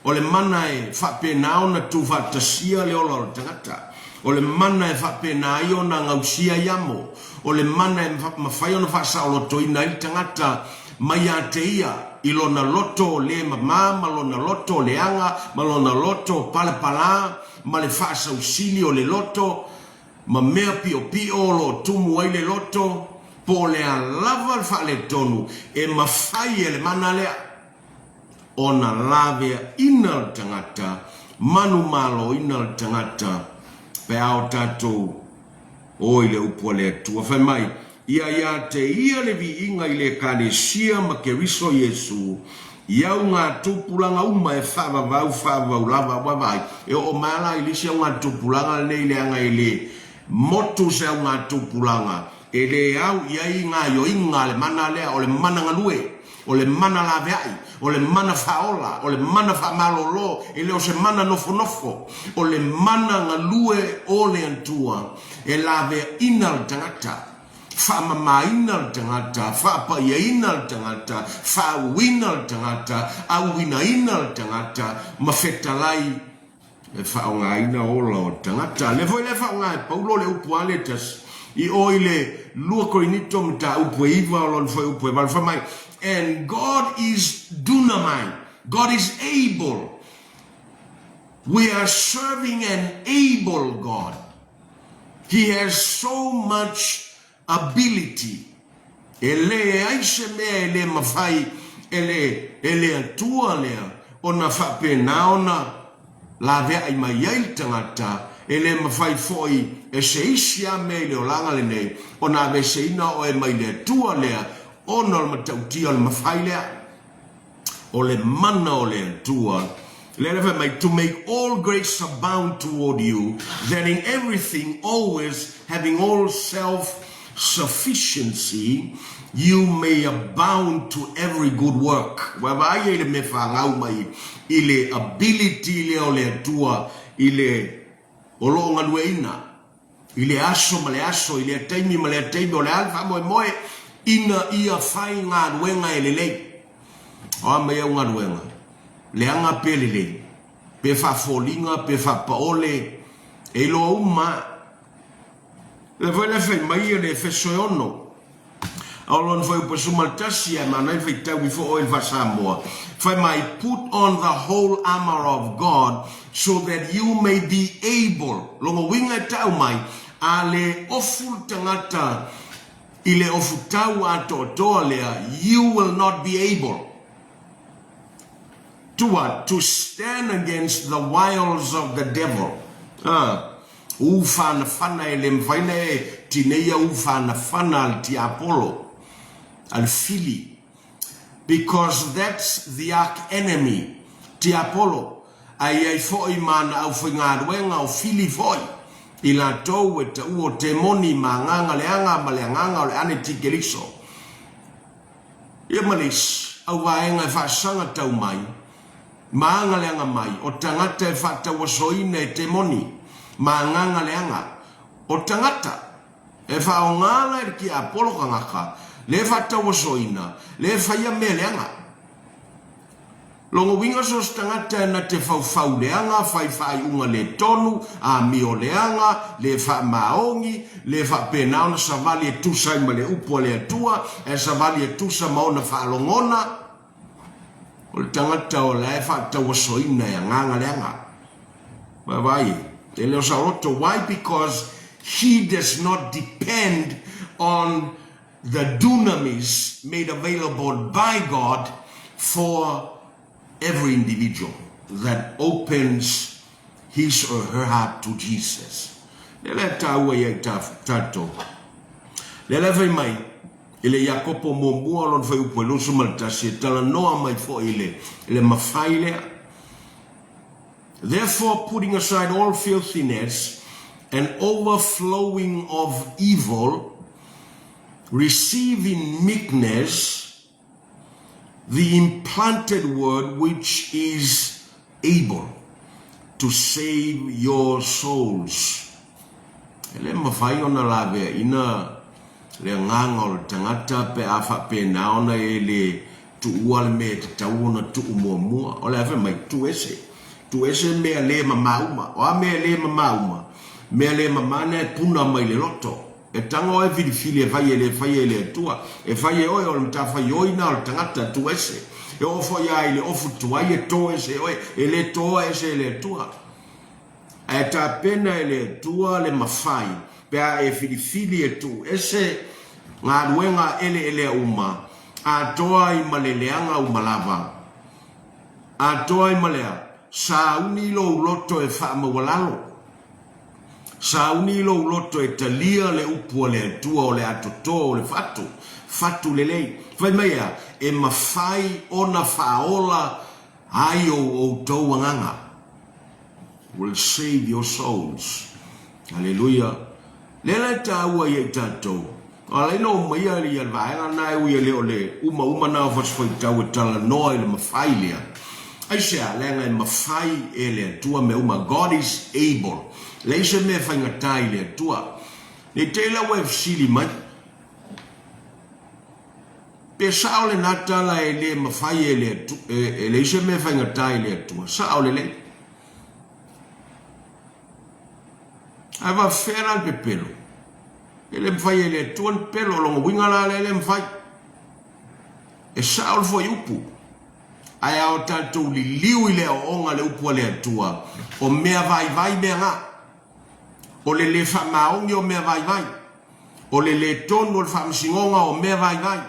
[SPEAKER 1] O le mana e faapena ona tuufaatasia le ola o le tagata. O le mana e faapena ai ona gausia ai amo. O le mana e mafai ona faasaolotoina ai le tagata mai ia te ia i lona loto le mama ma lona loto leaga ma lona loto palapala ma le faasausili o le loto ma mea piopio o lo o tumu ai le loto, po o le a lava le faaletonu e mafai e le mana lea ona laveaina le tagata, manumaloina le tagata pe a o tatou o i le upu a le Atua. Fai mai, Ia ia te ia le viiga i le Ekalesia ma Keriso Iesu, i au ngā tupulaga uma e faavavau faavavau lava. Ua vaai, e oo mai la i le isi au ngā tupulaga lenei leaga e le motu se au ngā tupulaga e le au i ai ngā ioiga a le mana lea, o le mana galue, o le mana laveai, o le mana faaola, o le mana faamalolo, e le o se mana nofonofo, o le mana galue o le Atua e laveaina le tagata, faamamaina le tagata, faapaiaina le tagata, faauuina le tagata, auinaina le tagata, ma fetalai e faaaogaina ola o le tagata. Lea foi la e faaaoga e Paulo le upu a le tasi i o i le 2 Korinito mataupu e 9 o lona foi upu e 8, fai mai, And God is dunamai, God is able. We are serving an able God. He has so much ability. E leai se mea e le mafai e le, e le Atua lea ona faapena ona laveai mai ai le tagata, e le mafai foi e se isi lava mea i le olaga lenei ona aveeseina oe mai le Atua lea ona o le matautia o le mafai lea. O le mana o le Atua, lea la fai mai, to make all grace abound toward you, that in everything always having all self sufficiency, you may abound to every good work. Ua vaai ai le mea fagau mai i le ability lea o le Atua i le o lo o galueaina i le aso ma le aso, i lea taimi ma lea taimi, o le a le faamoemoe ina ia fai galuega e lelei. O a mai au galuega? Leaga pe lelei? Pe faafoliga, pe faapaole, e iloa uma lava. O lea foi la e fai mai le Efeso e 6, a o lona fuaiupu e 11, ae manaia le faitau ifo oe i le faa-Samoa, fai mai, Put on the whole armour of God so that you may be able, lona uiga e tau mai, a le ofu le tagata i le ofutau atoatoa lea, you will not be able. To what? To stand against the wiles of the devil. Ah, u whanawhana e le mawhai na e tineia u whanawhana al tiapolo, al fili. Because that's the arch enemy, tiapolo, ai ai fo'i mana au whaingaruenga o fili fo'i, i latou e ta'ua o temoni ma agaga leaga ma le agaga o le ane tikeriso. Ia ma le isi au vaega e faasaga tau mai, ma aga leaga mai, o tagata e faatauasoina e temoni, ma agaga leaga, o tagata e faaaoga la e le tiapolo tagata le faatauasoina, le faia mea leaga. Lona uiga so o se tagata na te faufau leaga, fai faaiuga le tonu, amio leaga, le faamaoni, le faapena ona savali e tusa ai ma le upu a le Atua, ae savali e tusa ma ona faalogona, o le tagata o la e faatauasoina e agaga leaga. Vaavaai, e le o saoloto. Why? Because he does not depend on the dunamis made available by God for every individual that opens his or her heart to Jesus. Lea la e taua ia i tatou. Lea la e fai mai i le Iakopo muamua lona fuaiupu e 21 e talanoa mai foi i le, i le mafai lea. Therefore putting aside all filthiness and overflowing of evil, receive in meekness the implanted word which is able to save your souls. E le mafai ona laveaina le agaga o le tagata pe a faapena ona e le tuua le mea e tatau ona tuu muamua. O le a fai mai, tuu ese. Tuu ese mea le mama uma. O a mea le mama uma? Mea le mama na e puna mai le loto. E tago oe filifili e fai e le faia e le Atua. E fai e oe o le matafaioi na o le tagata, tuu ese. E oo foi lava i le ofu tuai e to ese e oe, e le toa ese e le Atua. Ae tapena e le Atua le mafai pe a e filifili e tuu ese galuega eleelea uma, atoa ai ma le leaga uma lava. Atoa ai ma lea, sauni lou loto e faamaualalo. Sauni lou loto e talia le upu a le Atua o le atotoa o le fatu, fatu lelei. Fai mai ea, e mafai ona faaola ai o outou agaga. Will save your souls. Aleluia. Lea la e taua ia i tatou. O ala ai na omaia ia le vaega lena e ui e le o le umauma na o fasifuaitau e talanoa i le mafai lea. Aisea? Leaga e mafai e le Atua mea uma. God is able. Leai se mea e faigata i le Atua. Nei te i la ua e fesili mai, pe sao lena tala e le mafai e le Atua, e leai se mea e faigata i le Atua. Sao lelei. Ae faafefea la le pepelo? E le mafai e le Atua le pepelo, o lona uiga la lea e le mafai. E sao le fuaiupu, ae a o tatou liliu i le aoaoga a le upu a le Atua, o mea vaivai mea na. O le le faamaoni o mea vaivai. O le le tonu o le faamasinoga o mea vaivai.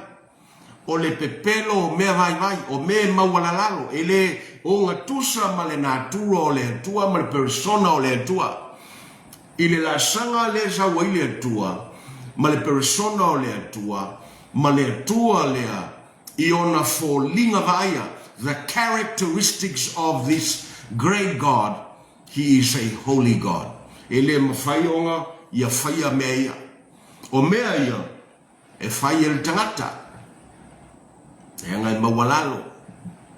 [SPEAKER 1] O le pepelo o mea vaivai, o mea e maualalalo, e le ogatusa ma le natura o le Atua ma le peresona o le Atua. I le laasaga lea e sau ai le Atua ma le peresona o le Atua ma le Atua lea i ona foliga vaaia, the characteristics of this great God, He is a holy God. E le mafai ona ia faia mea ia. O mea ia, E fai e le tagata, leaga e maualalo,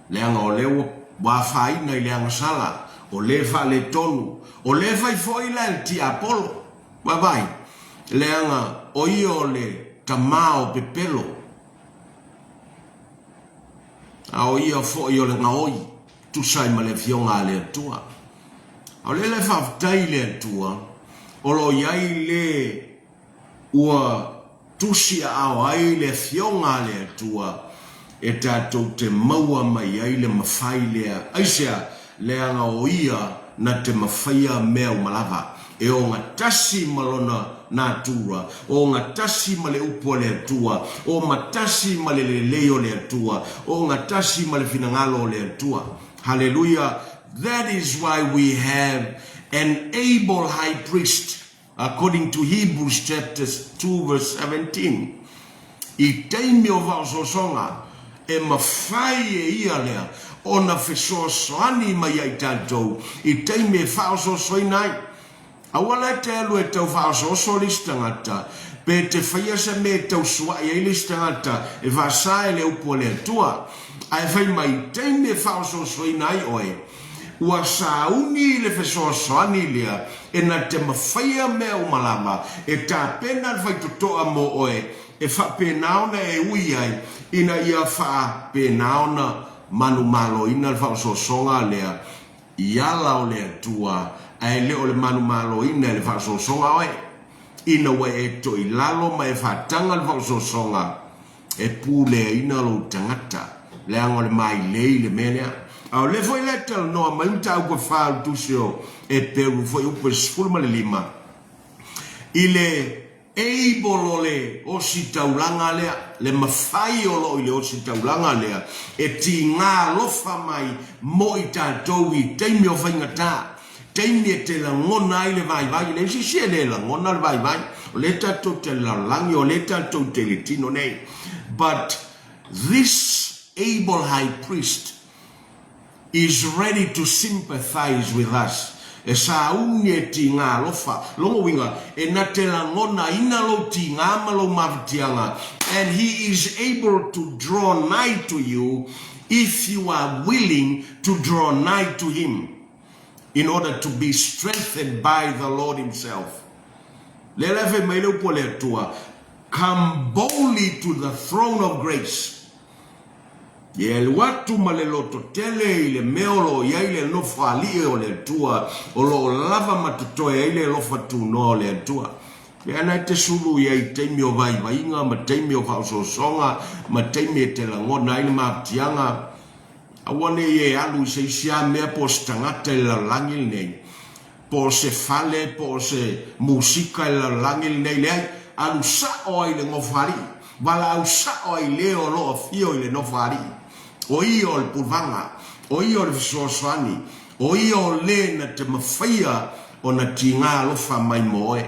[SPEAKER 1] leaga o lea ua afaina i le agasala, o lea e faaletonu, o lea e fai foi la e le tiapolo. Vaavaai, leaga o ia o le tama o pepelo, a o ia foi o le gaoi. tusa ai ma le Afioga a le Atua. A o lea la e faafetai i le Atua o lo o i ai le ua tusi aao ai le Afioga a le Atua e tatou te maua mai ai le mafai lea. Aisea? Leaga o Ia na te mafaia mea uma lava, e ogatasi ma Lona natura, ogatasi ma le upu a le Atua, omatasi ma le lelei o le Atua, ogatasi ma le finagalo o le Atua. Haleluia! That is why we have an able high priest, according to Hebrews chapter 2 verse 17. I taimi o vaosoasoaga, e mafai e ia lea ona fesoasoani mai ia i tatou i taimi e faaosoasoaina ai. Aua la e te alu e tau faaosooso le isi tagata, pe te faia se mea e tau sua'i ai le isi tagata e faasa e le upu a le Atua. Ae fai mai, i taimi e faaosoosoina ai oe, ua sauni le fesoasoani lea e na te mafaia mea uma lava e tapena le faitotoa mo oe e faapena ona e ui ai ina ia faapena ona manumaloina le faaosoosoga lea i ala o le Atua, ae le o le manumaloina e le faaosoosoga oe. Ina ua e toilalo ma e faataga le faaosoosoga, e puleaina lou tagata, leaga o le mailei le mea lea. A o lea foi la e talanoa mai mataupu e fa o le tusi o Eperu foi upu e 15, i le able o le ositaulaga lea, le mafai o lo o i le ositaulaga lea e tiga alofa mai mo i tatou i taimi o faigata, taimi e te lagona ai le vaivai. E leai se isi e le lagona le vaivai, o lea tatou te lalolagi, o lea tatou te i le tino nei. But this able high priest is ready to sympathize with us, e sauni e tiga alofa, lona uiga, e na te lagonaina lou tiga ma lou mafatiaga, and he is able to draw nigh to you if you are willing to draw nigh to him in order to be strengthened by the Lord himself. Lea la e fai mai le upu a le Atua, Come boldly to the throne of grace. E alu atu ma le lototele i le mea o lo o i ai le nofo alii o le Atua, o lo o lava ma totoe ai le alofa tunoa o le Atua. Mea ana e te sulu i ai i taimi o vaivaiga ma taimi o faaosoosoga ma taimi e te lagona ai le mafatiaga, aua ne i e alu i se isi lava mea po o se tagata i le lalolagi lenei, po o se fale po o se musika i le lalolagi lenei, leai, alu sa'o ai i le nofoalii, valaau sa'o ai i le o lo o afio i le nofoalii. O ia o le pulevaga, o ia o le fesoasoani, o ia o le na te mafaia ona tiga alofa mai mo oe.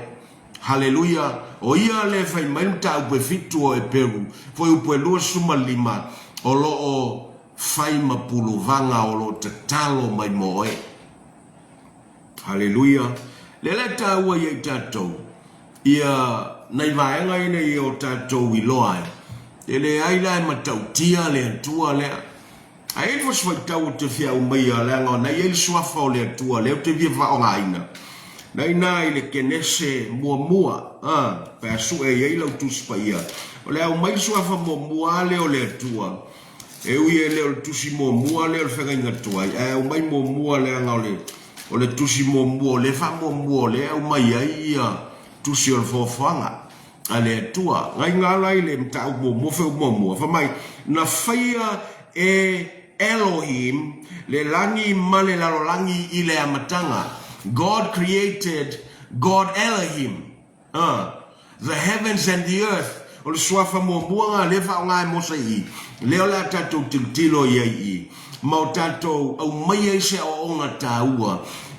[SPEAKER 1] Haleluia! O ia le e fai mai le mataupu e fitu o Eperu, fuaiupu e 25, o lo o fai ma puluvaga o lo o tatalo mai mo oe. Haleluia! Lea la e taua ia i tatou, ia nai vaega ina ia o tatou iloa ai, e leai la e matautia le Atua lea. Ae i ai le fasi faitau ou te fia aumaia, leaga na i ai le suafa o le Atua lea ou te fia faaaogaina, na ina i le Kenese muamua, a, pe a sue i ai lau Tusi Paia, o le aumai le suafa muamua lava lea o le Atua, E ui e le o le tusi muamua lea o le feagaiga tuai, ae aumai muamua leaga o le, o le tusi muamua o lea faamuamua o lea e aumai ai ia tusi o le foafoaga a le Atua. Gaiga ala i le mataupu muamua, fuaiupu muamua, fai mai, Na faia e Elohim le lagi ma le lalolagi i le amataga. God created God Elohim. A, The heavens and the earth, o le suafa muamua lena lea e faaaoga e Mose i i, lea o le a tatou tilotilo i ai i i, ma o tatou aumaia ai se aoaoga taua,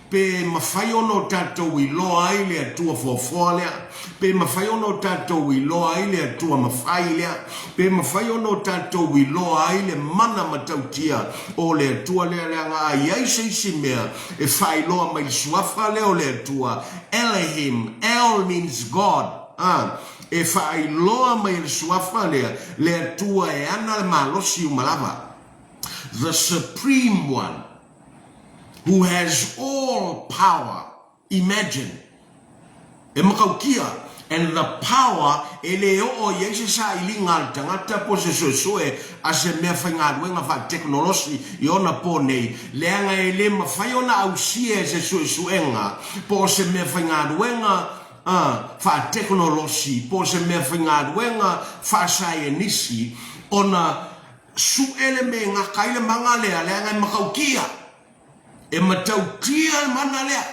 [SPEAKER 1] pe mafai ona o tatou iloa ai le Atua foafoa lea, pe mafai ona o tatou iloa ai le Atua mafai lea, pe mafai ona o tatou iloa ai le mana matautia o le Atua lea, leaga a i ai se isi mea e faailoa mai le suafa lea o le Atua, Elohim, El means God, a, e faailoa mai e le suafa lea le Atua e ana le malosi uma lava, the Supreme One who has all power, imagine, e matautia, and the power e le oo i ai se sailiga a le tagata po o se suesue a se mea faigaluega faatekonolosi i ona po nei, leaga e le mafai ona ausia e se suesuega po o se mea faigaluega faatekonolosi po o se mea faigaluega faasaienisi ona sue le mea e gata ai le mana lea, leaga e matautia. E matautia le mana lea.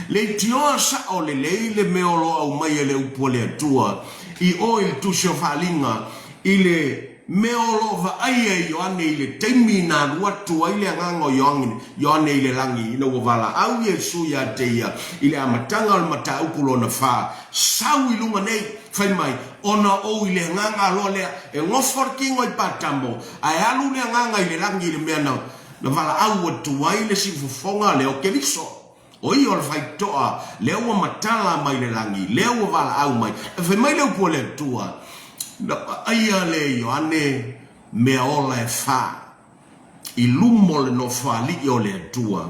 [SPEAKER 1] Leitioa sao lelei le mea o lo o aumai e le Upu a le Atua i o i le Tusi o Faaaliga i le mea o lo o vaaia e Ioane i le taimi na alu atu ai le agaga o Ioane i le lagi ina ua valaau Iesu ia te ia i le amataga o le mataupu lona fa, Sau i luga nei, fai mai, ona ou i le agaga loa lea, e gofo le tino i Patamo, ae alu le agaga i le lagi i le mea na Na valaau atu ai le siufofoga lea o Keriso, o ia o le faitotoa, lea ua matala mai le lagi, lea ua valaau mai. E fai mai le upu a le Atua, Na vaaia le Ioane mea ola e fa i luma o le Nofoalii o le Atua,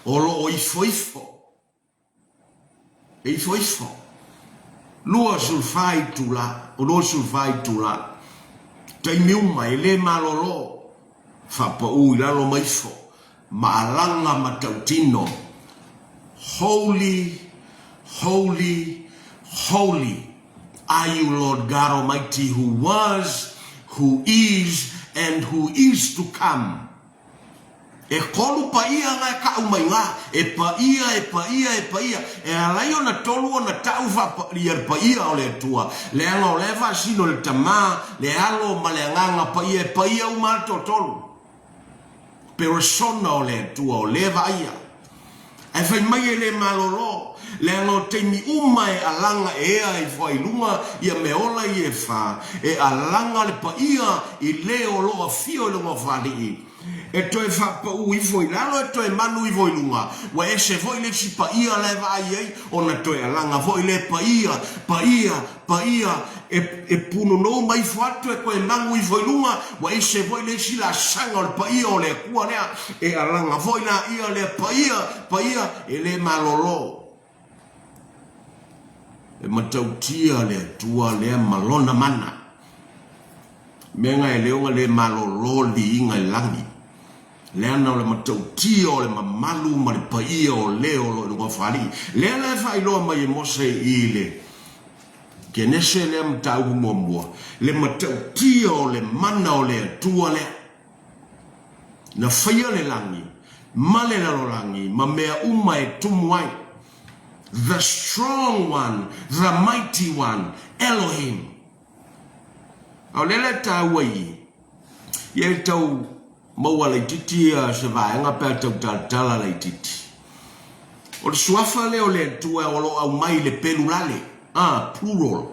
[SPEAKER 1] o lo o ifoifo. E ifoifo. 24 itula, o 24 itula. Taimi uma, e le malolo, faapau i lalo ma ifo, ma alaga ma tautino, Holy, holy, holy are you Lord God Almighty who was, who is, and who is to come. E kolu paia nga e kaʻu mai nga, e paia, e paia, e paia, e alai ona tolu ona taʻu faapaia le paia o le Atua, leaga o la e faasino le Tama, le Alo ma le Agaga Paia, e paia uma a le toatolu. Peresona o le Atua o lea vaaia. Ae fai mai e le malolo, leaga o taimi uma e alaga e ea ifo ai luga ia mea ola ia e fa, e alaga le paia i le o lo o afio i le Nofoalii. E toe faapau ifo i lalo e toe manu ifo i luga, ua ese foi le isi paia la e vaai ai, ona toe alaga foi lea paia, paia, Paia, e, e punonou mai ifo atu e toe magu ifo i luga, ua ese foi le isi laasaga o le paia o le Atua lea, e alaga foi laia lea paia, paia, e le malolo. E matautia le Atua lea ma Lona mana. Mea nga e le ona le malolo le viiga i le lagi. Leaga o le matautia o le mamalu ma le paia o le o lo o i luga o Faalii. Lea la e faailoa mai e Mose i le Kenese lea mataupu muamua, le matautia o le mana o le Atua lea. Na faia le lagi ma le lalolagi ma mea uma e tumu ai. The strong one, the mighty one, Elohim. A o lea la e taua i i, ia e tau maua laitiiti se vaega pe a tau talatala laitiiti. O le suafa lea o le Atua o lo o aumai i le pelulale, a, plural.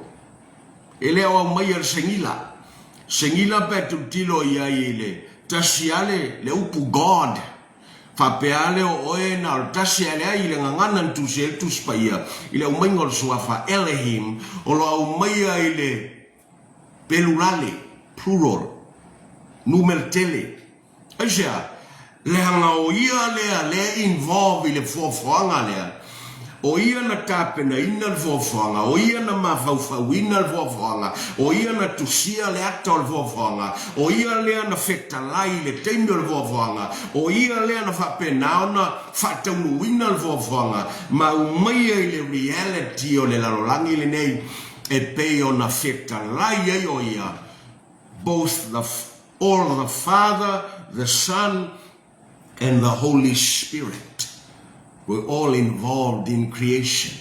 [SPEAKER 1] E le o aumaia i le segila. Segila pe a tilotilo i ai i le tasi lava le, le upu God. Faapea lea o oe na o le tasi a leai i le gagana na tusi ai le Tusi Paia i le aumaiga o le suafa Elohim o lo o aumaia i le pelulale, plural, numera tele. Aisea? Leaga o ia lea lea e involve i le foafoaga lea. O ia na tapenaina le foafoaga, o ia na mafaufauina le foafoaga, o ia na tusia le ata o le foafoaga, o ia lea na fetalai i le taimi o le foafoaga, o ia lea na faapena ona faataunuuina le foafoaga ma aumaia i le reality o le lalolagi lenei e pei ona fetalai ai o ia, both the all the Father, the Son and the Holy Spirit were all involved in creation.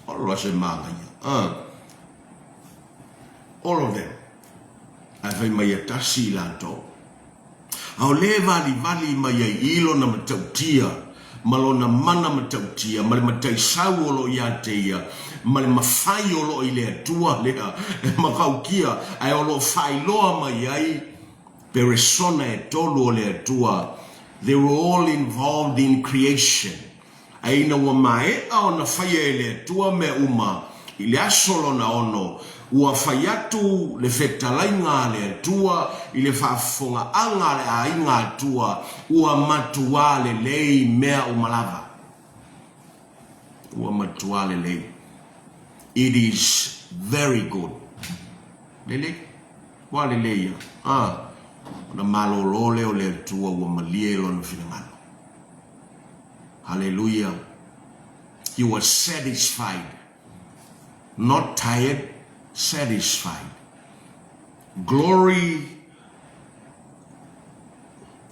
[SPEAKER 1] Olo se manaia. All of them. Ae fai mai e tasi i latou. A o le valivali mai ai i lona matautia ma lona mana matautia ma le mataisau o lo o ia te ia ma le mafai o lo o i le Atua lea e matautia ae o lo o faailoa mai ai Peresona e tolu o le Atua, they were all involved in creation. Ae ina ua maea ona faia e le Atua mea uma i le aso lona ono, ua fai atu le fetalaiga a le Atua i le faafofogaaga a le aiga Atua, ua matuā lelei mea uma lava. Ua matuā lelei. It is. very good. Lelei. Ua lelei ia. A, ona malōlō lea o le Atua ua malie Lona finagalo. Haleluia. He was satisfied. Not tired, satisfied. Glory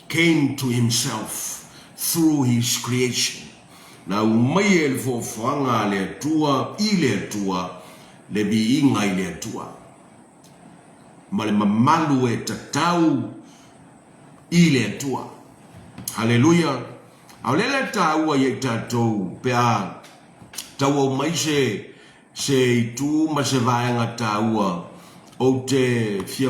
[SPEAKER 1] came to himself through his creation. Na aumai e le foafoaga a le Atua i le Atua le viiga i le Atua, ma le mamalu e tatau i le Atua. Haleluia! A o lea la e taua ia i tatou pe a tauau mai se se itu ma se vaega taua ou te fia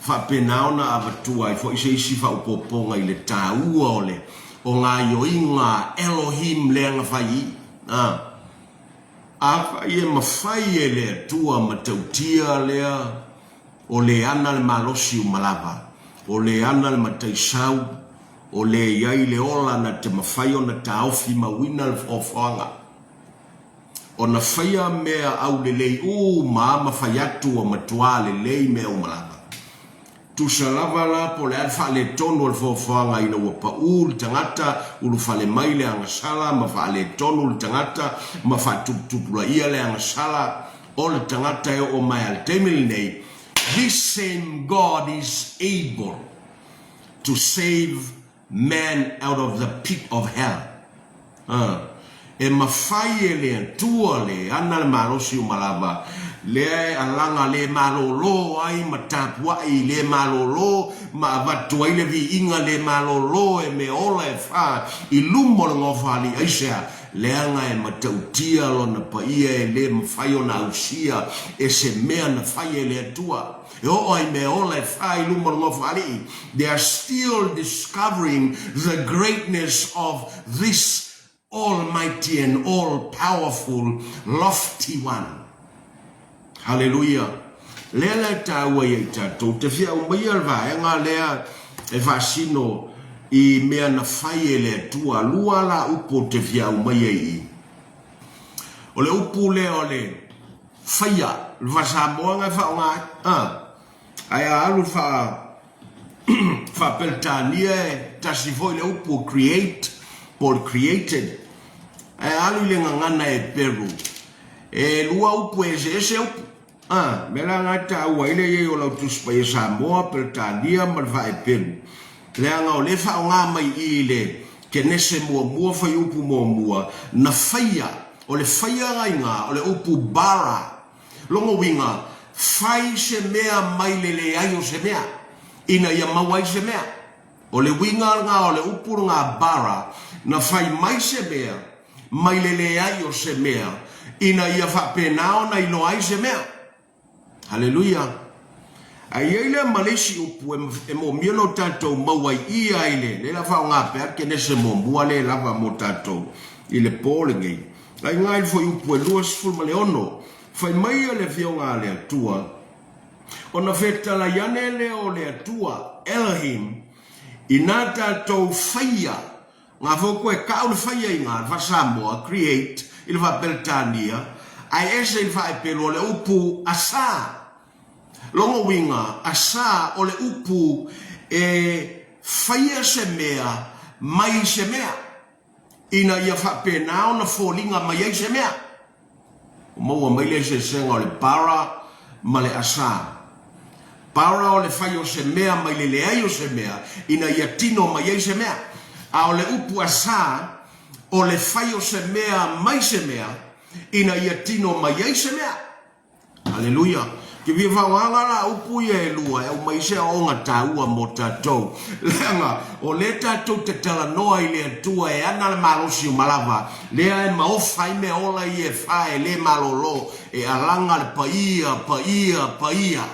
[SPEAKER 1] faapena ona avatua ai foi se isi faaopoopoga i le taua o le o gaioiga a Elohim lea na fai i a afai e mafai e le Atua matautia lea o le ana le malosi uma lava o le ana le mataisau o le i ai le ola na te mafai ona taofi mauina le foafoaga Ona faia mea aulelei uma ma fai atu ua matuā lelei mea uma lava. Tusa lava la po o le a le faaletonu o le foafoaga ina ua paū le tagata, ulufale mai le agasala ma faaletonu le tagata ma faatuputupulaia le agasala o le tagata e oo mai a le taimi lenei, this same God is able to save man out of the pit of hell. A, e mafai e le Atua le ana le malosi uma lava, lea e alaga le malōlō ai ma tapuaʻi le malōlō ma avatu ai le viiga le malōlō e mea ola e fā i luma o le Gofaalii. Aisea? Leaga e matautia lona paia e le mafai ona ausia e se mea na fai e le Atua. E oo ai mea ola e fā i luma o le Nofoalii, they are still discovering the greatness of this Almighty and All Powerful Lofty One. Haleluia! Lea la e tāua ia i tātou, te fia aumaia le vaega lea e faasino i mea na fai e le Atua, lua la upu o te fia aumaia i i. O le upu lea o le Faia le faa-Samoa na e faaaoga ai. A, ae a alu le faa, faa-Peretania e tasi foi le upu create po o le created. Ae a alu i le gagana Eperu, e lua upu e eseese upu. A, mea la na e taua ai le i ai o lau Tusi Paia Samoa, Peretania ma le faa-Eperu, leaga o lea e faaaoga mai i i le Kenese muamua, fuaiupu muamua, na faia O le faia aiga o le upu bara. Lona uiga, fai se mea mai le leai o se mea, ina ia maua ai se mea. O le uiga lena o le upu lena bara, na fai mai se mea mai le leai o se mea, ina ia faapena ona iloa ai se mea. Haleluia! Ae i ai lea ma le isi upu e moomia lo tatou maua i i ai le, lea la faaaoga pea le Kenese muamua lea e lava mo tatou i le po lenei. Ae iga i le fuaiupu e 26, fai mai ia le Afioga a le Atua, Ona fetalai ane lea o le Atua, Elohim, inā tatou faia Ngā fou koe kau le whaia i ngā wha-Samoa, create, i le wha-Peretania, ae ese i le wha-Epelu o le upu asa. Longa uiga, asa o le upu e whaia se mea mai se mea, ina ia whapena ona foliga mai ai se mea. Ua maua mai le eseesega o le para ma le asa. Para o le fai o se mea mai le leai o se mea ina ia tino mai ai se mea. A o le upu asa, o le fai o se mea mai se mea ina ia tino mai ai se mea. Aleluia! Ke fia faaaogaga la upu ia e lua e aumai se aoaoga taua mo tatou, leaga o lea tatou te talanoa i le Atua e ana le malosi uma lava, lea e maofa ai mea ola ia e fa e le malolo, e alaga le paia, paia, paia.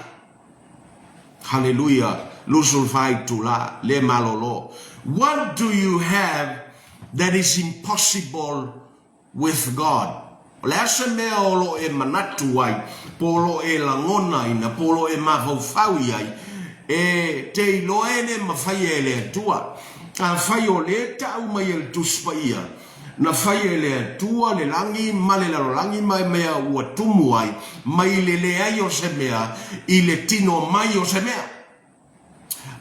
[SPEAKER 1] Haleluia! 24 itula, le malolo. What do you have that is impossible with God. O le a se mea o lo o e manatu ai, po o lo o e lagonaina, po o lo o e mafaufau i ai, e te iloa e le mafai e le Atua. Afai o lea e tau mai e le Tusi Paia, Na fai e le Atua le lagi ma le lalolagi ma mea ua tumu ai, mai le leai o se mea i le tino mai o se mea.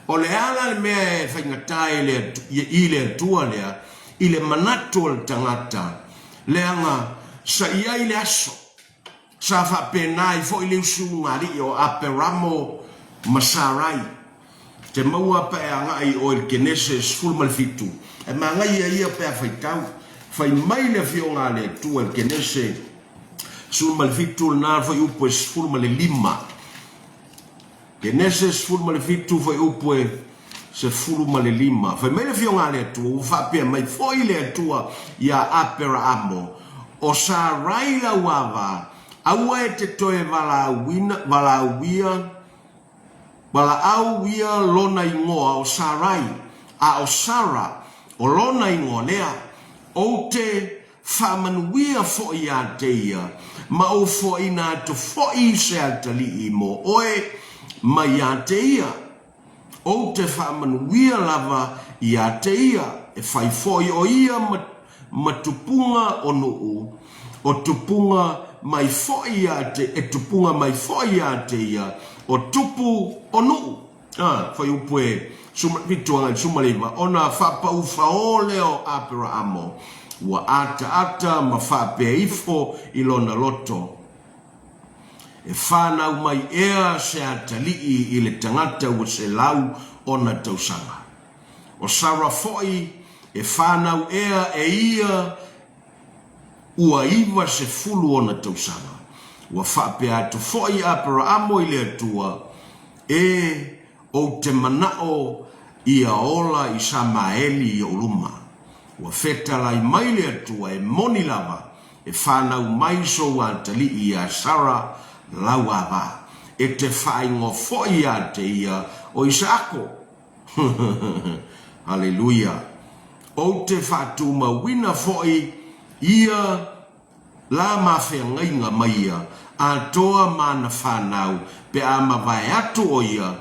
[SPEAKER 1] O le a la le mea e faigata i le Atua lea i le manatu o le tagata, leaga sa i ai le aso sa faapena ai foi le usuugalii o Aperamo ma Sarai. Te maua pe a agai i oe i le Kenese 17, e manaia ia pe a faitau. Fai mai le Afioga a le Atua i le Kenese 17, lena fuaiupu e 15. Kenese 17 fuaiupu e 15. Fai mai le Afioga a le Atua, ua faapea mai foi le Atua iā Aperaamo, O Sarai lau ava, aua e te toe valaauina, valaauia, valaau ia lona igoa o Sarai, a o Sara, o lona igoa lea, ou te Faamanuia foi ia te ia, ma ou foaina atu foi i se atalii mo oe mai ia te ia. Ou te faamanuia lava ia te ia, e fai foi o ia ma, ma tupuga o nuu, o tupuga mai foi ia te, e tupuga mai foi ia te ia, o tupu o nuu. A, fuaiupu e 17 agai i le 19, ona faapaufaō lea o Aperaamo, ua ataata ma faapea ifo i lona loto, E whanau mai ea se atalii i le tagata ua 100 ona tausaga. O Sara foi e whanau ea e ia ua 90 ona tausaga. Ua faapea atu foi Aperaamo i le Atua, E, ou te manao ia ola i Samaeli i ou luma. Ua fetalai mai le Atua e moni lava e whanau mai sou atalii iā Sara lau ava. E te whaingoa foi iā te ia o Isaako. Haleluia. Ou te whaatumauina foi ia La ma feagaiga mai ia atoa ma ana whanau pe a mavae atu o ia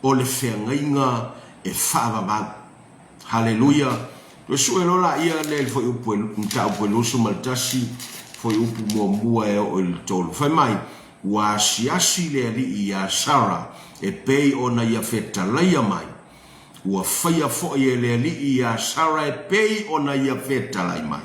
[SPEAKER 1] o le feagaiga e faavavau. Haleluia! Toe sue loa laia lea i le fuaiupu e mataupu e 21, fuaiupu muamua e oo i le tolu. Fai mai, Ua asiasi le Alii iā Sara e pei ona ia fetalaia mai. Ua faia foi e le Alii iā Sara e pei ona ia fetalai mai.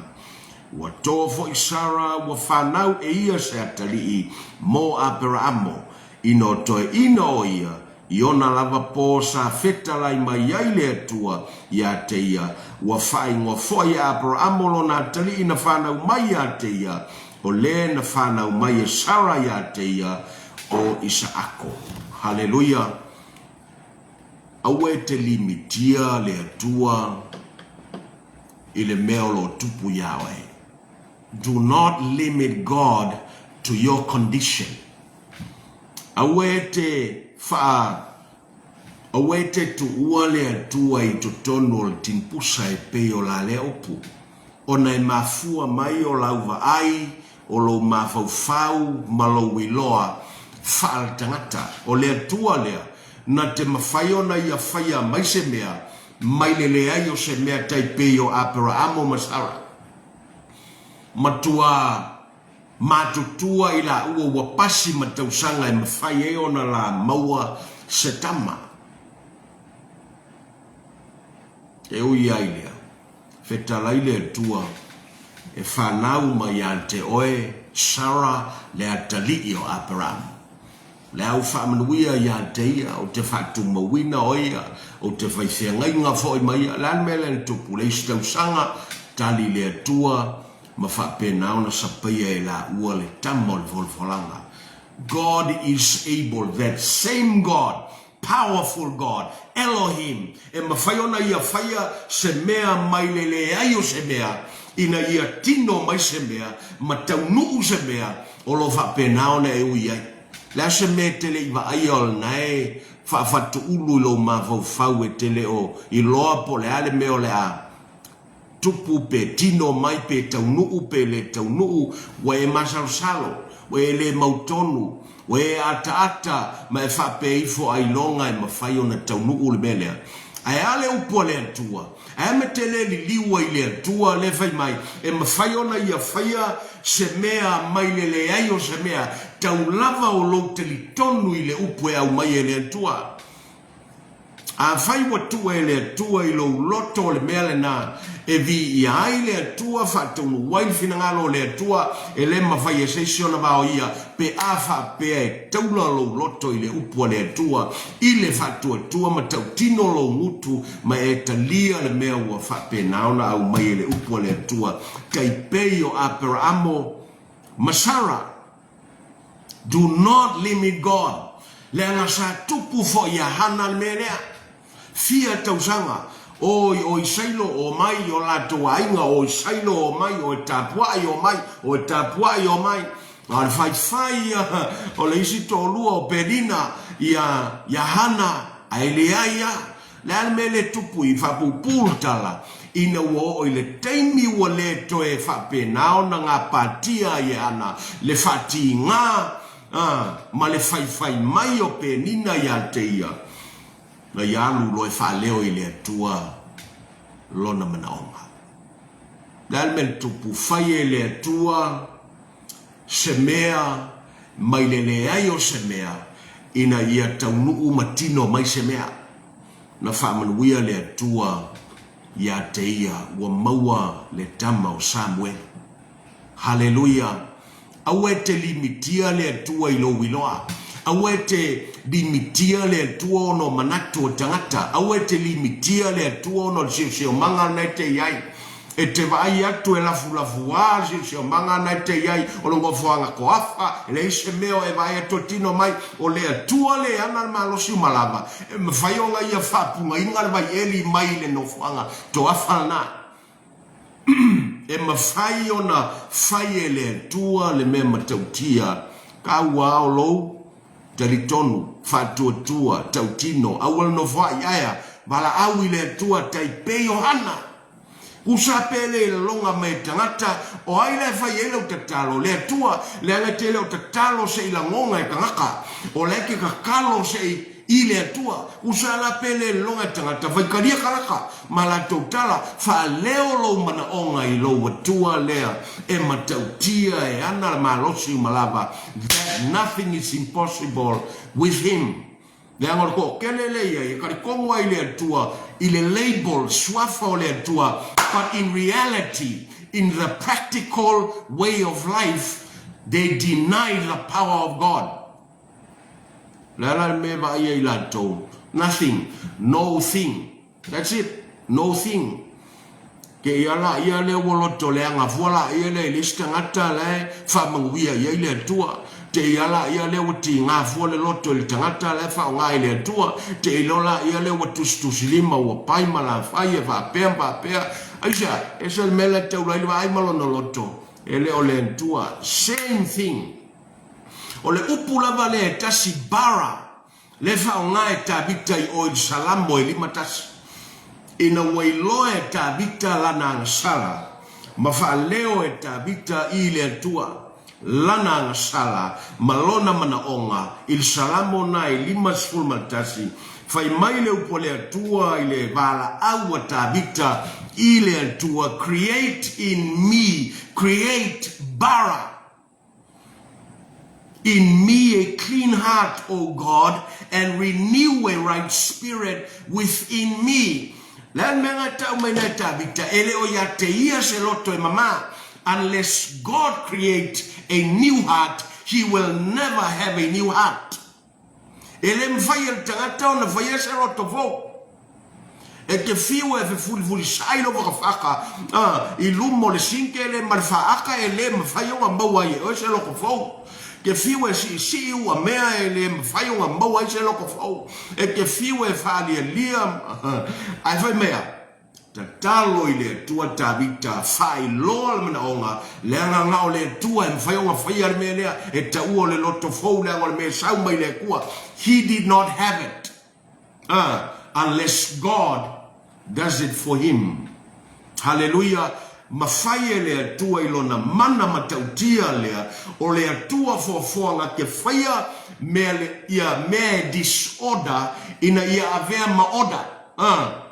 [SPEAKER 1] Ua toa foi Sara, ua whanau e ia se atalii mo Aperaamo, ina o toeaina o ia, i ona lava pō sa fetalai mai ai le Atua iā te ia, ua whaaingoa foi e Aperaamo lona atalii na whanau mai iā te ia, o le na whanau mai e Sara iā te ia, o Isaako. Haleluia! Aua e te limitia le Atua i le mea o lo o tupu iā oe. Do not limit God to your condition. Aua e te wha, aua e te tuua le Atua i totonu o le tinpusa e pei o la lea upu. Ona e mafua mai o lau vaai, o lou mafaufau ma lou iloa faaletagata. O le Atua lea, na te mawhai ona ia whaia mai se mea, mai le leai o se mea tai pei o Aperaamo ma Sara. Matua matutua i laua ua pasi ma tausaga e mawhai ai ona la maua se tama. E ui ai lea, fetalai le Atua, e whanau mai iā te oe, Sara, le atalii o Aperaamo. Le au faamanuia iā te ia, o te whaatumauina o ia, o te whaiwhiangaiga foi ma ia. Le a le mea lea na tupu? Le isi tausaga, tali le Atua, ma faapena ona sapaia e laua le tama o le folafolaga. God is able, that same God Powerful God, Elohim, e mawhai ona ia whaia se mea mai le leai o se mea, ina ia tino mai se mea, ma taunuu se mea, o lo faapena ona e ui ai. Le a se mea e tele i vaaia o lena e faafatuulu i lou mafaufau e tele o iloa po o le a le mea o le a tupu pe tino mai pe taunuu pe le taunuu, ua e masalosalo, ua e le mautonu, ua e ataata ma e faapea ifo ailoga e mafai ona taunuu le mea lea. Ae a le upu a le Atua? Ae a me te le liliu ai i le Atua lea fai mai, e mafai ona Ia faia se mea mai le leai o se mea, tau lava o lou talitonu i le upu e aumai e le Atua. Afai ua tuu e le Atua i lou loto o le mea lena e viia ai le Atua, faataunuu ai le finagalo o le Atua, e le mafai e se isi ona vaoia, pe a faapea e taula lou loto i le upu a le Atua, i le faatuatua ma tautino lou gutu ma e talia le mea ua faapena ona aumai e le upu a le Atua, tai pei o Aperaamo ma Sara. Do not limit God. Leaga sa tupu foi ia Hana le mea lea. Fia tausaga, oi o i Sailo, omai i o latou aiga, o i Sailo, omai, o e tapuai, omai, o e tapuai, omai. A o le faifai ia o le isi toalua o Penina ia, ia Hana, ae leai lava. Le a le mea lea e tupu i faapuupuu le tala, ina ua oo i le taimi ua le toe faapena ona gapatia ai e Hana le faatiga ma le faifai mai o Penina ia te ia, na ia alu loa e faaleo i le Atua lona manaoga. Le a le mea na tupu? Fai e le Atua se mea mai le leai o se mea ina ia taunuu ma tino mai se mea. Na faamanuia le Atua ia te ia ua maua le tama o Samuele. Haleluia! Aua e te limitia le Atua i lou iloa. Aua e te limitia le Atua ona o manatu o tagata. Aua e te limitia le Atua ona o le siosiomaga lena e te i ai. E te vaai atu e lafulafuā le siosiomaga lena e te i ai, o le nofoaga toafa, e leai se mea o e vaai atu e tino mai, o le Atua le ana le malosi uma lava, e mafai ona ia faapunaina le vaieli mai le nofoaga toafa lena. E mafai ona fai e le Atua le mea matautia, kaua o lou talitonu, faatuatua, tautino, aua le nofoai, aea, valaau i le Atua tai pei o Hana. Usa pe le laloga mai e tagata, o ai la e fai ai lau tatalo? Le Atua, leaga e te le o tatalo se i lagoga e tagata, o la e te tatalo se i i le Atua. Usa la pe le laloga e tagata, faitalia kalaka ma latou tala, faaleo lou manaoga i lou Atua lea e matautia e ana le malosi uma lava, that nothing is impossible with him. Leaga o le toatele lea i ai e talitonu ai le Atua i le label, suafa o le Atua, but in reality, in the practical way of life, they deny the power of God. O le a la le mea e vaaia i latou? Nothing. No thing. That's it. No thing. Ke ia la ia lea ua loto leaga fua la ia lea i le isi tagata la e faamanuia i ai le Atua. Te ia la ia lea ua tiga fua le loto i le tagata la e faaaoga i le Atua. Te iloa la ia lea ua tusitusilima ua pai ma lafai e faapea ma faapea. Aisea? Ese le mea la e taula ai le vaai ma lona loto e le o le Atua. Same thing. O le upu lava lea e tasi bara Le faaaoga e Tavita i o i le Salamo e 51. Ina ua iloa e Tavita lana agasala, ma faaleo e Tavita i le Atua lana agasala ma lona manaoga i le Salamo na e 51, fai mai le upu a le Atua i le valaau a Tavita i le Atua, Create in me, create bara. In me a clean heart, O God, and renew a right spirit within me. Le a le mea na e tau mai nei Tavita, e le o ia te ia se loto e mamā. Unless God create a new heart, he will never have a new heart. E le mafai e le tagata ona faia se loto fou. E te fiu e fefulifulisai lou fakafaka i luma o le sinkele ma le faaka e le mafai ona maua ai e oe se loto fou. Te fiu e siisii ua mea e le mafai ona maua ai se loto fou. E te fiu e faalialia ae fai mai a? Tatalo i le Atua Tavita, faailoa le manaoga, leaga na o le Atua e mafai ona faia le mea lea, e taua o le loto fou leaga o le mea e sau mai le Atua. He did not have it unless God does it for him. Haleluia! Mafai e le Atua i Lona mana matautia lea, o le Atua foafoaga te faia mea, ia mea e disorder ina ia avea ma order. A!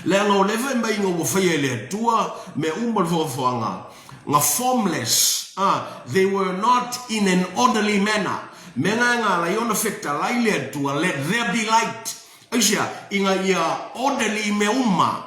[SPEAKER 1] Leaga o lea fai mai ina ua faia e le Atua mea uma le foafoaga, na formless, a, they were not in an orderly manner. Mea na e na ala ai ona fetalai le Atua, let there be light. Aisea? Ina ia orderly mea uma.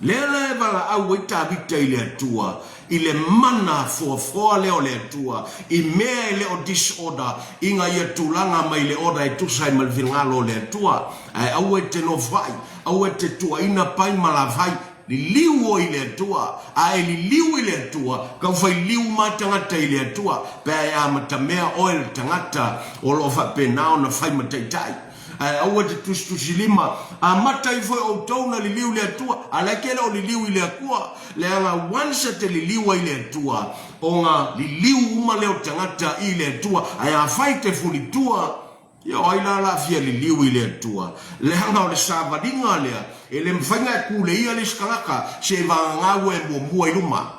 [SPEAKER 1] Lea la e valaau ai Tavita i le Atua, i le mana foafoa lea o le Atua, i mea e le o disorder, ina ia tulaga mai le order e tusa ai ma le finagalo o le Atua. Ae aua e te nofoai, aua e te tuuaina pai ma lavai, liliu oe i le Atua. A e liliu i le Atua, tau fai liu ma tagata i le Atua, pe a e amatamea oe le tagata o lo o faapena ona fai ma taitai. Ae aua e te tusitusilima, amata ifo e outou na liliu i le Atua, a la e ke le o liliu i le Atua. Leaga once e te liliu ai i le Atua, ona liliu uma lea o tagata i le Atua, ae afai te fulitua, ia o ai la la fia liliu i le Atua? Leaga o le savaliga lea, e le mafai na e kuleia le isi tagata, se i vagana ua e muamua i luma.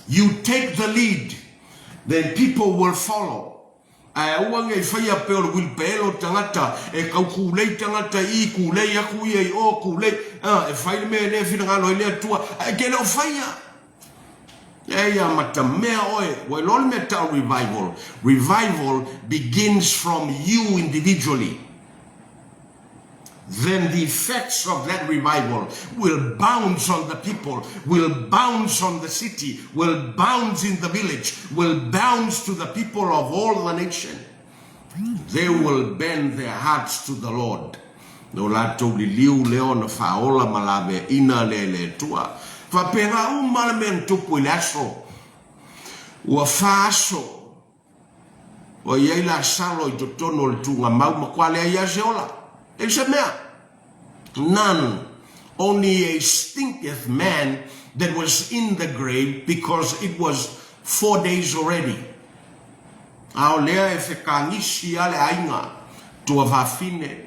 [SPEAKER 1] You take the lead, then people will follow. Ae aua ne i faia pea o le uilipaelo tagata e tau kūlei tagata i i, kūlei aku ia i o, kūlei, a, e fai le mea e le finagalo ai le Atua, ae te le o faia. E ia matamea oe, ua iloa le mea tau revival. Revival begins from you individually. Then the effects of that revival will bounce on the people, will bounce on the city, will bounce in the village, will bounce to the people of all the nation. They will bend their hearts to the Lord. No latou liliu lea ona faaola ma laveaina lea i le Atua. Faapena uma le mea na tupu i le aso. Ua fa aso Ua i ai Lasalo i totonu o le tuugamau matua leai lava se ola. Leai se mea. None. Only a stinketh man that was in the grave because it was 4 days already. A o lea e fetagisi lava le aiga tuafafine,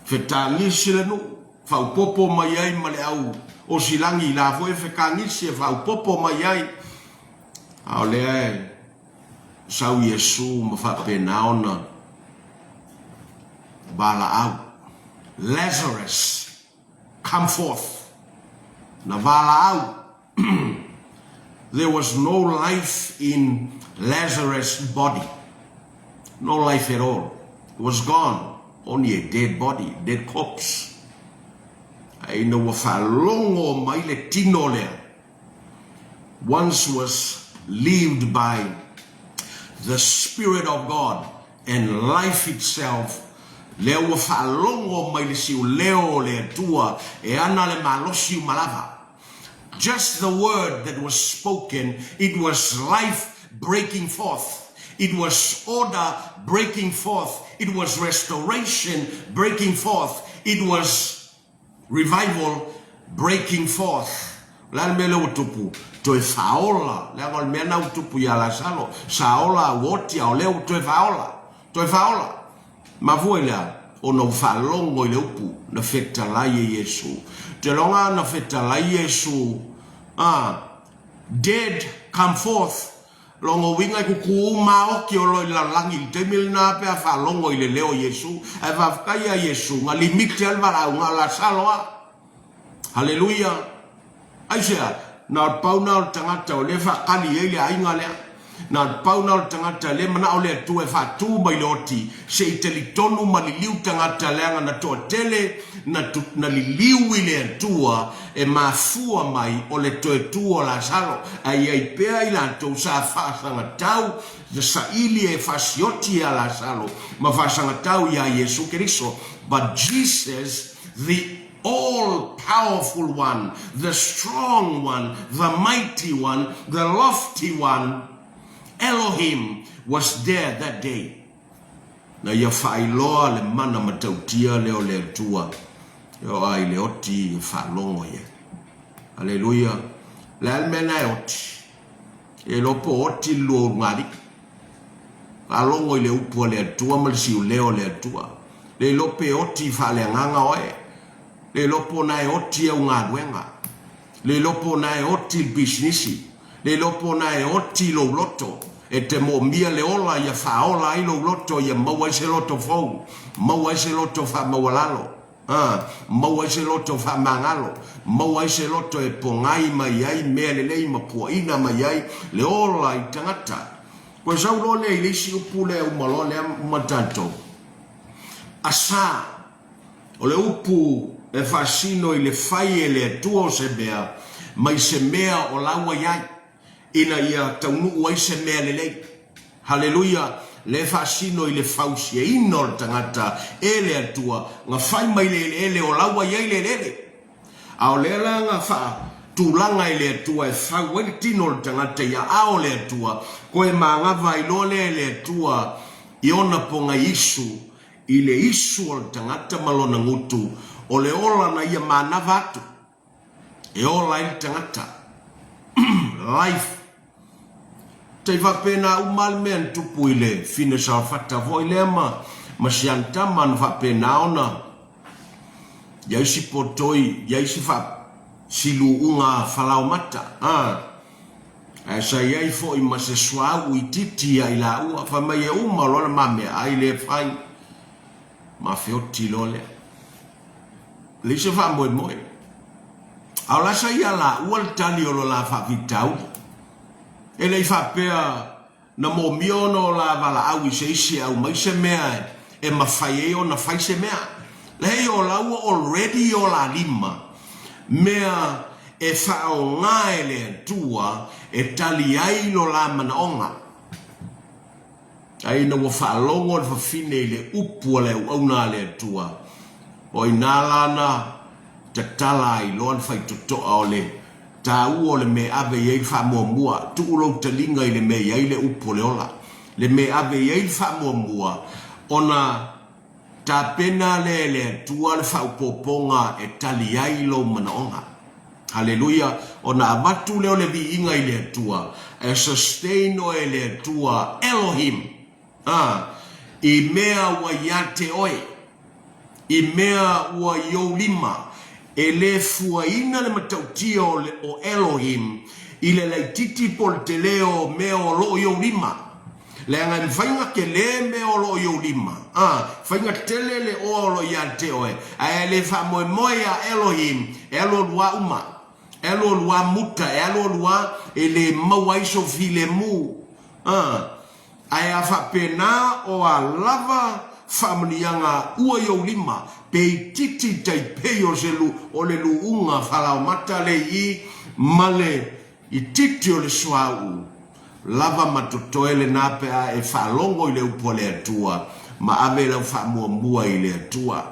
[SPEAKER 1] fetagisi le nuu, faaopoopo mai ai ma le au osilangi la foi e fetagisi e faaopoopo mai ai. A o lea e sau Iesu ma faapena ona valaau, Lazarus, come forth. Na valaau. There was no life in Lazarus' body. No life at all. It was gone. Only a dead body, dead corpse. Ae ina ua faalogo mai le tino lea, once was lived by the Spirit of God and life itself, lea ua faalogo mai le siuleo o le Atua e ana le malosi uma lava. Just the word that was spoken, it was life breaking forth. It was order breaking forth. It was restoration breaking forth. It was revival breaking forth. O le a le mea lea ua tupu? Toe faaola. Leaga o le mea lena ua tupu ia Lasalo. Sa ola a ua oti, a o lea ua toe faaola. Toe faaola. Mafua i le a? Ona ua faalogo i le upu na fetalai e Iesu. Te loga na fetalai Iesu, a, Dead, come forth. Lona uiga e kukū maoti o lo i le lalolagi i le taimi lena pe a faalogo i le leo o Iesu. Ae faafetai ia Iesu, na limiti ai le valaauga o Lasalo a. Haleluia! Aisea? Na o le pau na o le tagata o lea e faakali ai le aiga lea. Na o le pau na o le tagata lea e manao le Atua e faatu mai le oti se i talitonu ma liliu tagata leaga na toatele na, na liliu i le Atua e mafua mai o le toe tu o Lasalo, ae i ai pea i latou sa faasagatau na saili e faasioti ia Lasalo ma faasagatau iā Iesu Keriso. But Jesus, the all powerful one, the strong one, the mighty one, the lofty one, Elohim, was there that day. Na ia faailoa le mana matautia lea o le Atua e oo ai i le oti e faalogo i ai. Aleluia! O le a le mea lena e oti? E iloa po o oti le lua ulugalii. Faalogo i le upu a le Atua ma le siuleo o le Atua. Le iloa pe oti faaleagaga oe. Le iloa po o na e oti au galuega. Le iloa po o na e oti le pisinisi. Le iloa po o na e oti lou loto. E te moomia le ola ia faaola ai lou loto ia maua ai se loto fou, maua ai se loto faamaualalo. A, maua ai se loto faamagalo, maua ai se loto e pogai mai ai mea lelei ma puaina mai ai le ola i tagata. Koe sau loa lea i le isi upu lea uma loa lea uma tatou. Asa, o le upu e faasino i le fai e le Atua o se mea mai se mea o la ua i ai. ina ia taunuu ai se mea lelei. Haleluia! Lea e faasino i le fausiaina o le tagata e le Atua, na fai mai le eleele o la ua i ai le eleele. A o lea la na faatulaga e le Atua e fau ai le tino o le tagata i aao o le Atua, koe manava ai loa lea e le Atua i ona pogaiisu i le isu o le tagata ma lona gutu, o le ola na ia manava atu. E ola ai le tagata. Life. Tai faapena uma lava le mea na tupu i le fine salafata foi lea ma ma si ana tama na faapena ona i ai si potoi, i ai si fa si luuga falaomata. A ae sa i ai foi ma se suauu itiiti ia i laua, fai mai e uma loa le ma meaai lea e fai, ma feoti loa lea. Leai se faamoemoe. A o la sa ia laua le tali o lo la faafitauli. E le i faapea na moomia ona o la valaau i se isi e aumai se mea e mafai ai ona fai se mea. Leai o la ua already i o la lima mea e faaaoga e le Atua e tali ai lo la manaoga. A ina ua faalogo le fafine i le upu a le auauna a le Atua, o i ina la na tatala ai loa le faitotoa o le taua o le mea ave i ai le faamuamua. Tuu lou taliga i le mea i ai le upu o le ola, le mea ave i ai le faamuamua, ona Tapena lea e le Atua le faaopoopoga e tali ai lou manaoga. Haleluia! Ona avatu lea o le viiga i le Atua, e sustain oe e le Atua, Elohim, a, i mea ua ia te oe, i mea ua i ou lima, E le fuaina le matautia o le o Elohim i le laititi po o le tele o mea o lo o i ou lima. Leaga e mafai ona tele mea o lo o i ou lima, a, fai ona tele le oa o lo o ia te oe, ae e le faamoemoe iā Elohim e alualu lava uma, e alualu lava muta, e alualu lava e le maua ai sou filemu. A. Ae a faapena o a lava faamanuiaga ua i ou lima, pe itiiti tai pei o se lu, o le luuga falaomata le i ma le itiiti o le suauu, lava ma totoe lena pe a e faalogo i le upu a le Atua ma ave lau faamuamua i le Atua,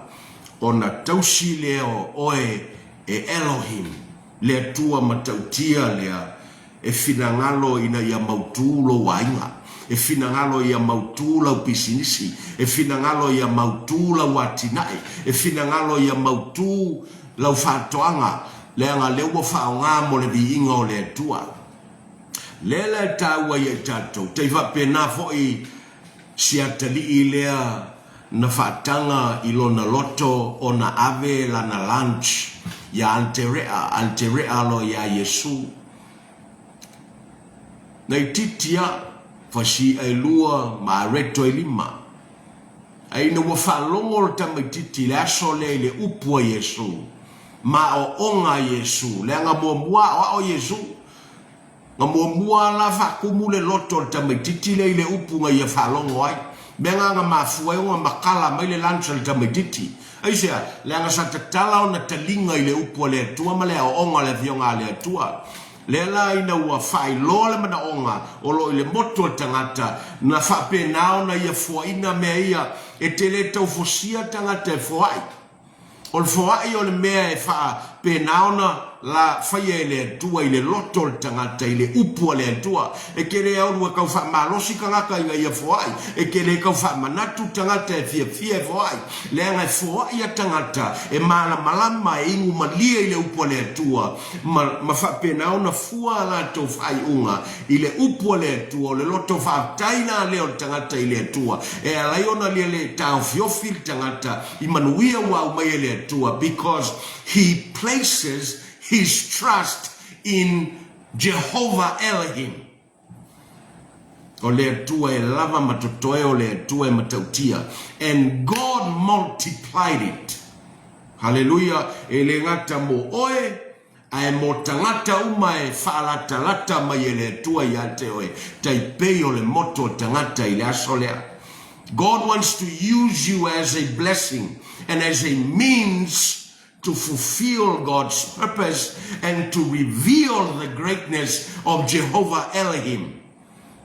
[SPEAKER 1] ona tausi lea o oe e Elohim, le Atua matautia lea E finagalo ina ia mautū lou aiga. E finagalo ia mautū lau pisinisi. E finagalo ia mautū lau atinae. E finagalo ia mautū lau faatoaga, leaga lea ua faaaoga mo le viiga o le Atua. Lea la e taua ia i tatou, tai faapena foi si atalii lea na faataga i lona loto ona ave lana lunch ia Anterea, Anterea loa ia Iesu. Na itiiti a, fasii'a e lua ma areto e lima. A ina ua faalogo le tamaititi i le aso lea i le upu a Iesu, ma aoaoga a Iesu, leaga muamua aoao Iesu, Na muamua lava la faatumu le loto o le tamaitiiti lea i le upu na ia faalogo ai. Mea na na mafua ai ona matala mai le lunch a le tamaitiiti. Aisea? Leaga sa tatala ona taliga i le upu a le Atua ma le aoaoga a le Afioga a le Atua. Lea la ina ua faailoa le manaoga o lo o i le motu o le tagata, na faapena ona ia foaina mea ia. E te le tau fosia tagata e foai. O le foai o le mea e faapena ona la faia e le Atua i le loto o le tagata, i le upu a le Atua. E te le alu e tau faamalosi tagata ina ia foai, e te le tau faamanatu tagata e fiafia e foai, leaga e foai a tagata e malamalama, e inu malie i le upu a le Atua, ma, ma faapena ona fua a latou faaiuga i le upu a le Atua, o le loto faafetai la lea o le tagata i le Atua, e ala ai ona lia le taofiofi le tagata i manuia ua aumai e le Atua, because he places his trust in Jehovah Elohim. O le Atua e lava ma totoe, o le Atua e matautia. And God multiplied it. Haleluia! E le gata mo oe, ae mo tagata uma e faalatalata mai e le Atua ia te oe, tai pei o le moto o tagata i le aso lea. God wants to use you as a blessing and as a means to fulfill God's purpose and to reveal the greatness of Jehovah Elohim.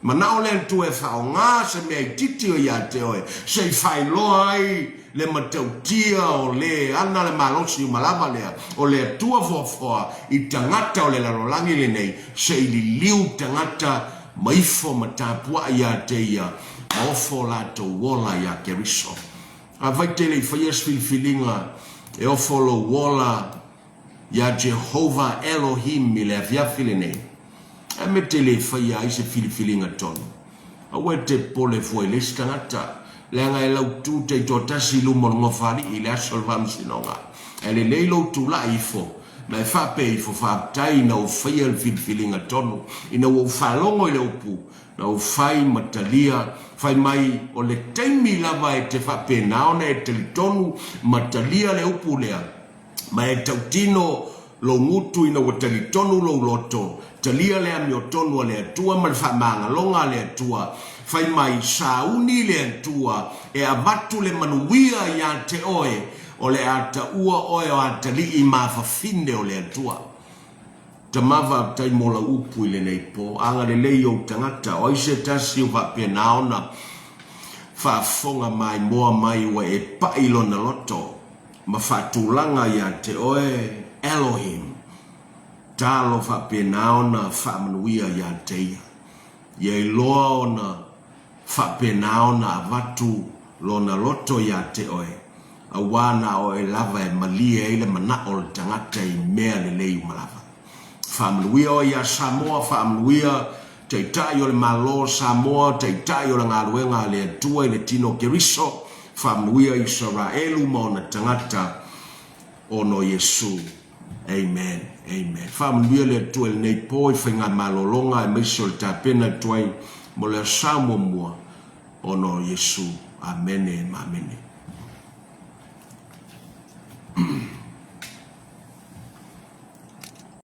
[SPEAKER 1] Manao le Atua e faaaoga se mea itiiti o ia te oe, se i faailoa ai le matautia o le ana le malosi uma lava lea o le Atua foafoa i tagata o le lalolagi lenei, se i liliu tagata ma ifo ma tapuai ia te ia ma ofo o latou ola ia Keriso. Afai te le i faia se filifiliga e ofo lou ola iā Jehovah Elohim i le afiafi lenei, a me te le faia ai se filifiliga tonu, aua e te popole fua i le isi tagata, leaga e lautu taitoatasi i luma o le Gofaalii i le aso o le faamasinoga. Ae lelei lou tulai ifo, ma e faapea ifo, Faafetai ina ua faia le filifiliga tonu, ina ua ou faalogo i le upu, na ou fai ma talia, fai mai o le taimi lava e te faapena ona e talitonu ma talia le upu lea, ma e tautino lou gutu ina ua talitonu lou loto, talia le amiotonu a le Atua ma le faamagaloga a le Atua, fai mai, sauni le Atua e avatu le manuia ia te oe, o le a taua oe o atalii mafafine o le Atua. Tama faafetai mo lau upu i lenei po. Agalelei i ou tagata, o ai se tasi o faapena ona faafofoga maimoa mai ua e pai lona loto ma faatulaga ia te oe, Elohim, talo faapena ona faamanuia ia te ia. Ia iloa ona faapena ona avatu lona loto ia te oe, auā na oe lava e malie ai le manao o le tagata i mea lelei uma lava. Faamanuia oe iā Samoa, faamanuia Taitai o le Malo o Samoa, Taitai o le galuega a le Atua i le tino o Keriso, faamanuia Isaraelu ma ona tagata, ona o Iesu. Amen. Amen. Faamanuia le Atua i lenei po i faigamalologa aemaise o le tapena atu ai mo le Aso muamua ona o Iesu. Amene ma amene.